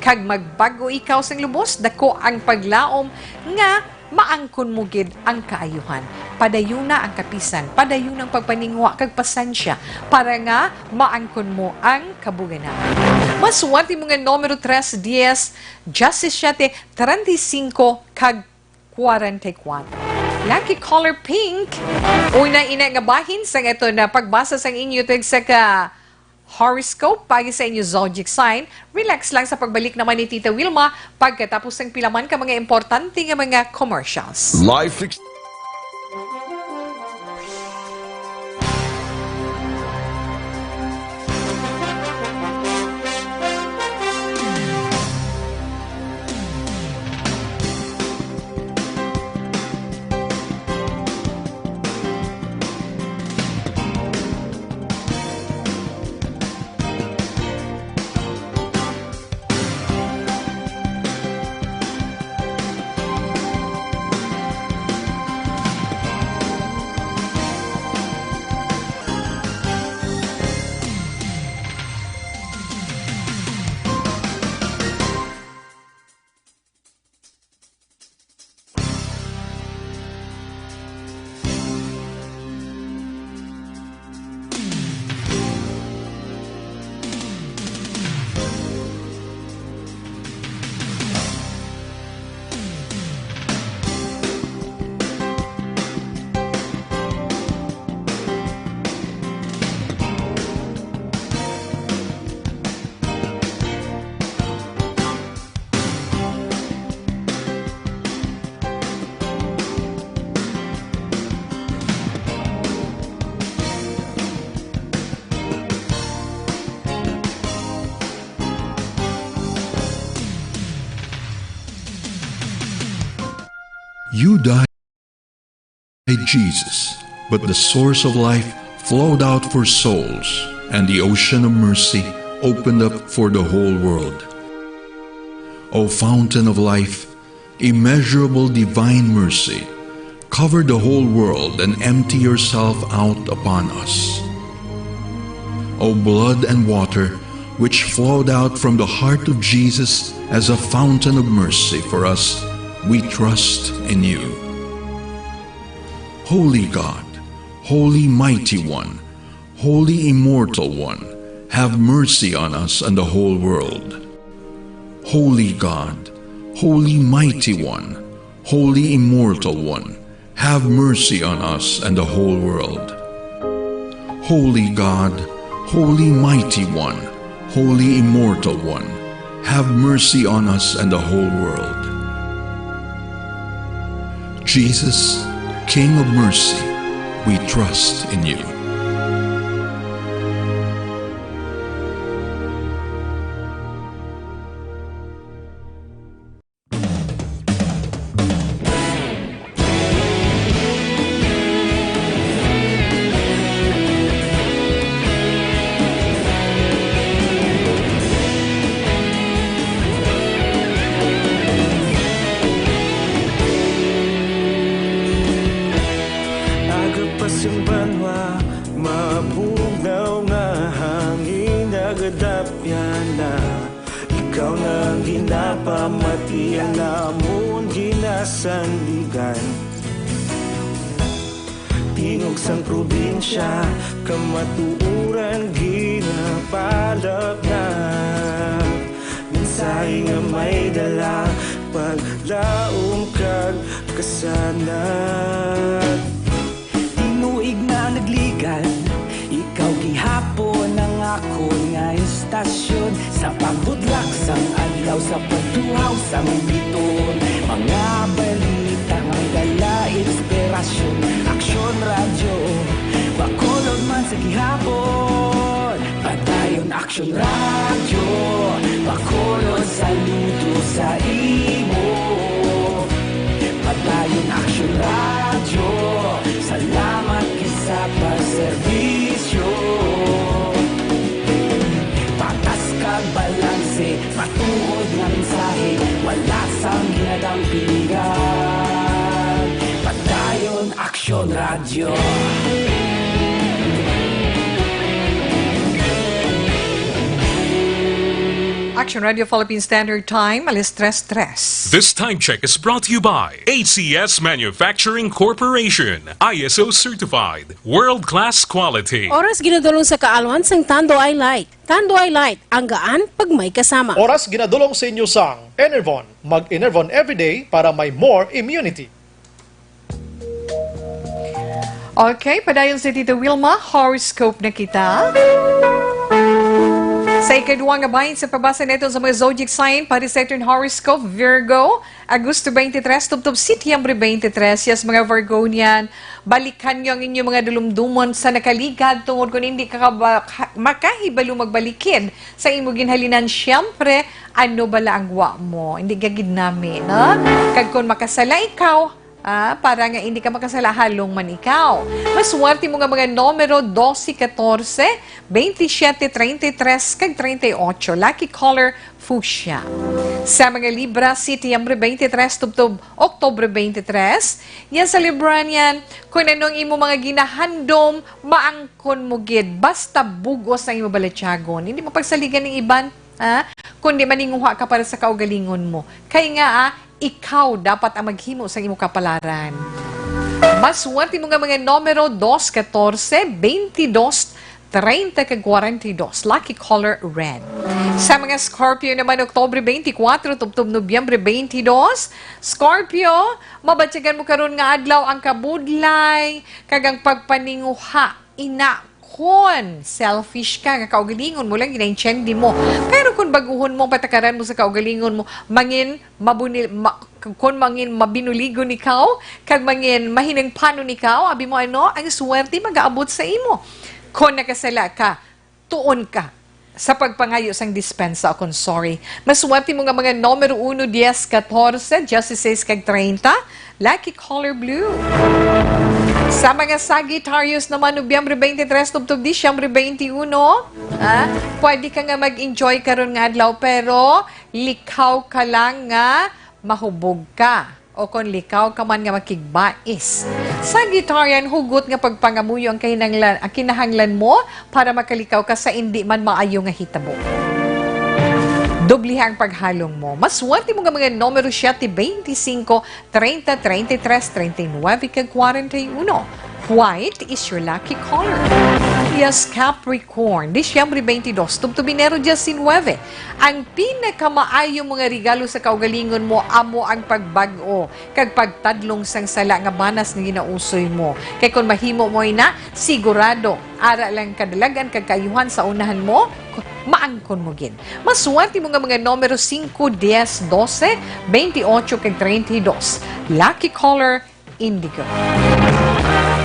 kag magbag-o ikaw sing lubos, dako ang paglaom nga maangkon mo gid ang kaayuhan. Padayuna ang kapisan, padayuna ang pagpaninguha kag pasensya, para nga maangkon mo ang kabuganahan. Maswerte mo nga numero tres, dies, diyasisiete, treinta y cinco, kag kwarenta y kuwatro. Lucky color pink. Una ina nga bahin sang aton nga pagbasa sang inyo tagsa ka horoscope paagi sa inyo zodiac sign. Relax lang sa pagbalik naman ni Tita Wilma pagkatapos sang pila man ka mga importante nga mga commercials. Life ex- You died, Jesus, but the source of life flowed out for souls, and the ocean of mercy opened up for the whole world. O fountain of life, immeasurable divine mercy, cover the whole world and empty yourself out upon us. O blood and water, which flowed out from the heart of Jesus as a fountain of mercy for us, we trust in you. Holy God, Holy Mighty One, Holy Immortal One, have mercy on us and the whole world. Holy God, Holy Mighty One, Holy Immortal One, have mercy on us and the whole world. Holy God, Holy Mighty One, Holy Immortal One, have mercy on us and the whole world. Jesus, King of mercy, we trust in you. Aga pa sing banwa, mabugnaw nga hangin nagadapyan na. Ikaw na ang ginapamati, ang amon ginasandigan. Tingog sang probinsya, kamatuoran ginapalapnap. Mensahe nga may dala, Paglaom kag kasanag. Tinuig na nagligad, ikaw gihapon ang akon nga istasyon. Sa pagbudlak sang adlaw, sa pagtuhaw sang biton, mga balita nga dala inspirasyon. Aksyon Radyo, Bacolod man sa gihapon. Padayon Aksyon Radyo, Bacolod, saludo sa imo. Padayon Aksyon Radyo, salamat kay sa pagserbisyo. Patas kag balanse, matuod nga mensahe, wala sang ginadampingan. Padayon Aksyon Radyo. Action Radio Philippine Standard Time, alas tres tres. This time check is brought to you by A C S Manufacturing Corporation, I S O certified, world-class quality. Oras ginadulong sa kaalwan sang Tanduay Light. Tanduay Light, ang gaan pag may kasama. Oras ginadulong sa inyo sang Enervon. Mag-Enervon everyday para may more immunity. Okay, padayon si Tita Wilma, horoscope na kita. Sa ikadua nga bahin sa pabasa naton sa mga zodiac sign, para sa aton horoscope, Virgo, Agosto twenty-three, tubtob Setyembre twenty-three. Yes, mga Virgonian, balikan niyo ang inyong mga dalumdomon sa nakaligad tungod kung hindi ka kaba-, ka-, makahibalo magbalikid sa imo ginhalinan. Siyempre, ano bala ang wa mo? Hindi gagid nami, no? Kag kung makasala ikaw, ah, para nga hindi ka makasala, halong man ikaw. Maswerte mo nga mga numero, dose, katorse, twenty-siyete, treinta y tres, kag treinta y ocho. Lucky color, fuchsia. Sa mga Libra, Setyembre twenty-three, tubtob Oktubre twenty-three. Yan sa Libranian, kung anong imo mga ginahandom, maangkon mo gid. Basta bugos ang imo balatyagon. Hindi mo pagsaligan ng iban, ha? Kundi maninguha ka para sa kaugalingon mo. Kay nga, ah, ikaw dapat ang maghimo sa imo kapalaran. Maswerte mo nga mga numero, dos, katorse, twenty-dos, treinta kag kwarenta y dos. Lucky color, red. Sa mga Scorpio naman, Oktubre twenty-four, tubtob Nobyembre twenty-two. Scorpio, mabatyagan mo karon nga adlaw ang kabudlay kag ang pagpaninguha. Ina, kon selfish ka, nga kaugalingon mo lang ginaintyendi mo. Pero kung baguhon mo, patakaran mo sa kaugalingon mo, mangin mabunil-, ma-, kon mangin mabinuligon ikaw, kag mangin mahinungpanon ikaw, abi mo ano, ang swerte magaabot sa imo. Kon nakasala ka, tuon ka sa pagpangayo sang dispensa o kon sorry. Maswerte mo nga mga numero uno, dies, katorse, dieciséis, kag treinta. Lucky color, blue. Sa mga Sagittarius naman, Nobyembre twenty-three tubtob Disyembre twenty-one, ah, pwede ka nga mag-enjoy karon nga adlaw, pero likaw ka lang nga mahubog ka, o kon likaw ka man nga makigbais. Sagittarian, hugot nga pagpangamuyo ang kahinanglan, ang kinahanglan mo para makalikaw ka sa indi man maayo nga hitabo. Dobliha ang paghalong mo. Maswerte mo nga mga numero, siyete, twenty-singko, treinta, treinta y tres, treinta y nuebe, kag kwarenta y uno. White is your lucky color. Yes, Capricorn. Disyembre twenty-dos, tubtob Enero diecinuebe. Ang pinakamaayo mo nga regalo sa kaugalingon mo amo ang pagbag-o kag pagtadlong sang sala nga banas nga ginausoy mo. Kay kon mahimo mo ina, sigurado, ara lang kadalag-an kag kaayuhan sa unahan mo, maangkon mo gid. Maswerte mo nga mga numero, singko, dies, dose, twenty-ocho, kag treinta y dos. Lucky color, indigo.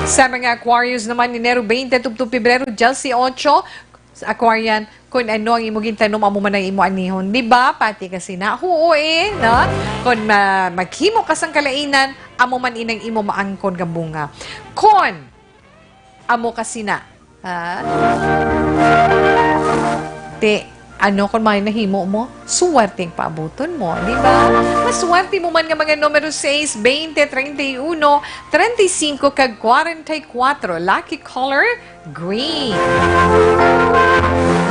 Sa mga Aquarius naman, Enero twenty tubtob Pebrero dieciocho, sa Aquarian, kung ano ang imo gintanom, amo man ang imo anihon. Di ba? Pati ka sina. Huo eh, no? Kung ma-, maghimo ka sang kalainan, amo man inang imo maangkon nga bunga. Kon amo ka sina. Ha? Ti, ano kon may nahimo mo? Suwerte ang paabuton mo, di ba? Maswerte mo man nga mga numero, sais, baynte, treinta y uno, treinta y cinco, kag kwarenta y kuwatro. Lucky color, green.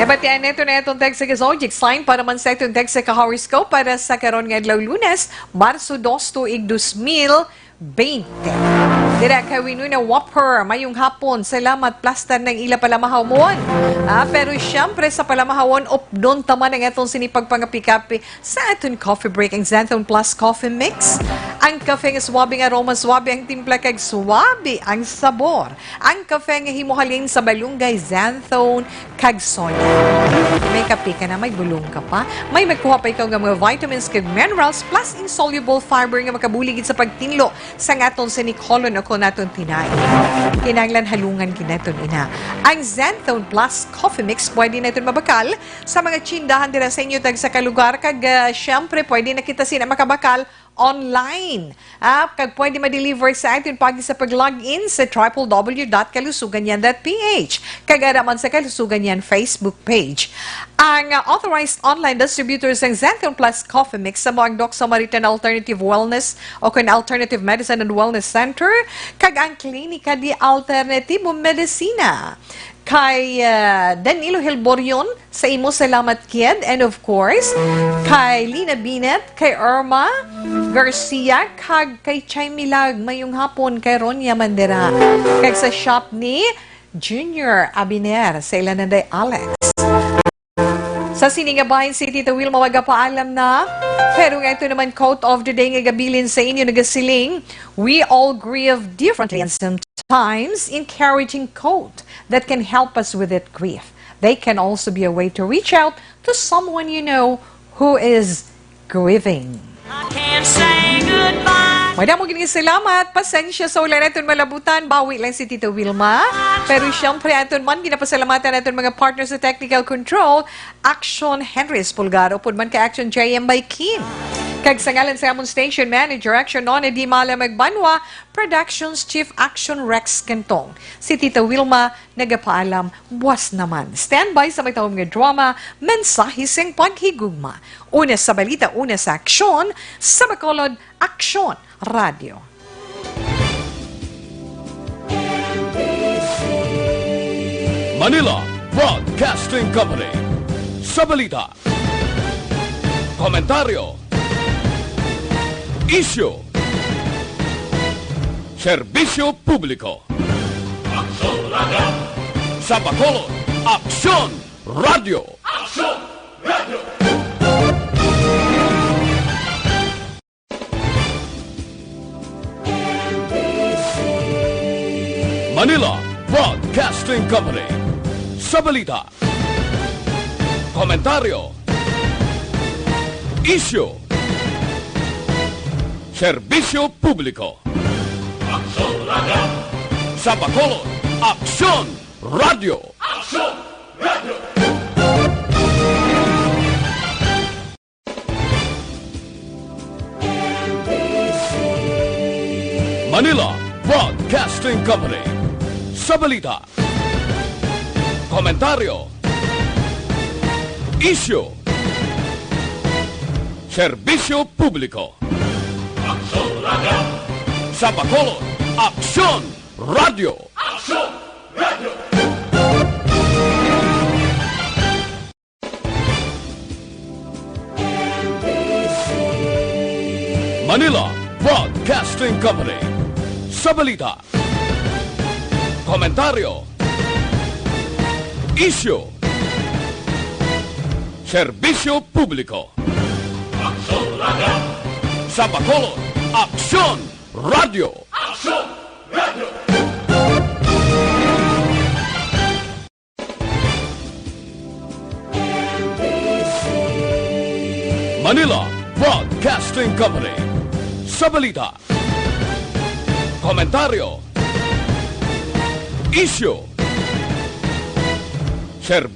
Nabatian neto na itong text sa zodiac sign para man sa itong text sa ka-horoscope para sa karon nga adlaw, Lunes, Marso dos, tuig dos mil twenty. Dira kay Winona Whopper, mayong hapon. Salamat, plaster ng ila palamahawon. Ah, pero siyempre sa palamahawon, updon taman ang atong sini pagpangapikapi sa aton coffee break, ang Xanthone Plus Coffee Mix. Ang kafe nga swabe ang aroma, swabe ang timpla, kag swabe ang sabor. Ang kafe nga himo halin sa malunggay, xanthone, kag soya. May kape ka na, may bulong ka pa. May magkuha pa ikaw nga mga vitamins kag minerals, plus insoluble fiber nga makabulig sa pagtinlo sa aton sini colon o kon aton tinai. Kinahanglan halungan gid naton ina. Ang Xanthone Plus Coffee Mix pwede naton mabakal sa mga tsindahan dira sa inyo tagsa ka lugar, kag, ah, syempre pwede na kita sina makabakal online. Ah, kag pwede ma-deliver sa aton pagi sa pag-log in sa triple W dot kalusugan yan dot P H, kag ara man sa Kalusugan Yan Facebook page. Ang, ah, authorized online distributor sang Xanthone Plus Coffee Mix amo ang Doc Samaritan Alternative Wellness o kon Alternative Medicine and Wellness Center, kag ang Klinika de Alternativo Medicina. Kay, ah, Danilo Hilborion, sa imo salamat, kid. And of course, kay Lina Binet, kay Irma Garcia, kag kay Chay Milag, mayong hapon, kay Ronya Mandera, kag sa shop ni Junior Abiner, sa ila nanday Alex. Sa sini nga bahin, si Tita Wilma magapaalam na. Pero nga ito naman, quote of the day nga gabilin sa inyo, nagasiling, "We all grieve differently, and sometimes encouraging quote that can help us with that grief. They can also be a way to reach out to someone you know who is grieving." I can't say goodbye. Madamo gid nga salamat. Pasensya sa wala naton malabutan. Bawi lang si Tita Wilma. Pero siyempre, aton man ginapasalamatan aton mga partners sa technical control, Action Henry Espulgar, upod man kay Action J M Baikin. Kag sa ngalan sa amon station manager, Action Nona Di Mala Magbanwa, Productions Chief Action Rex Cantong. Si Tita Wilma nagapaalam, buwas naman. Standby sa may tahom nga drama, mensahe sing paghigugma. Una sa balita, una sa aksyon, sa Bacolod, Aksyon Radio. Manila Broadcasting Company. Sa balita, komentaryo, isyu, serbisyo publiko. Aksyon Radio. Sa Bacolod, Aksyon Radio. Aksyon Radio. Manila Broadcasting Company. Sa balita, komentaryo, isyu, serbisyo publiko. Aksyon Radio. Sa Bacolod, Aksyon Radio. Aksyon Radio. Manila Broadcasting Company. Sa balita, komentaryo, isyu, serbisyo publiko. Aksyon Radio. Sa Bacolod, Aksyon Radio. Aksyon Radio. Manila Broadcasting Company. Sa balita, komentaryo, isyu, serbisyo publiko. Aksyon Radio. Sa Bacolod, Aksyon Radio. Aksyon Radio. Manila Broadcasting Company. Sa balita, komentaryo, isyu, serbisyo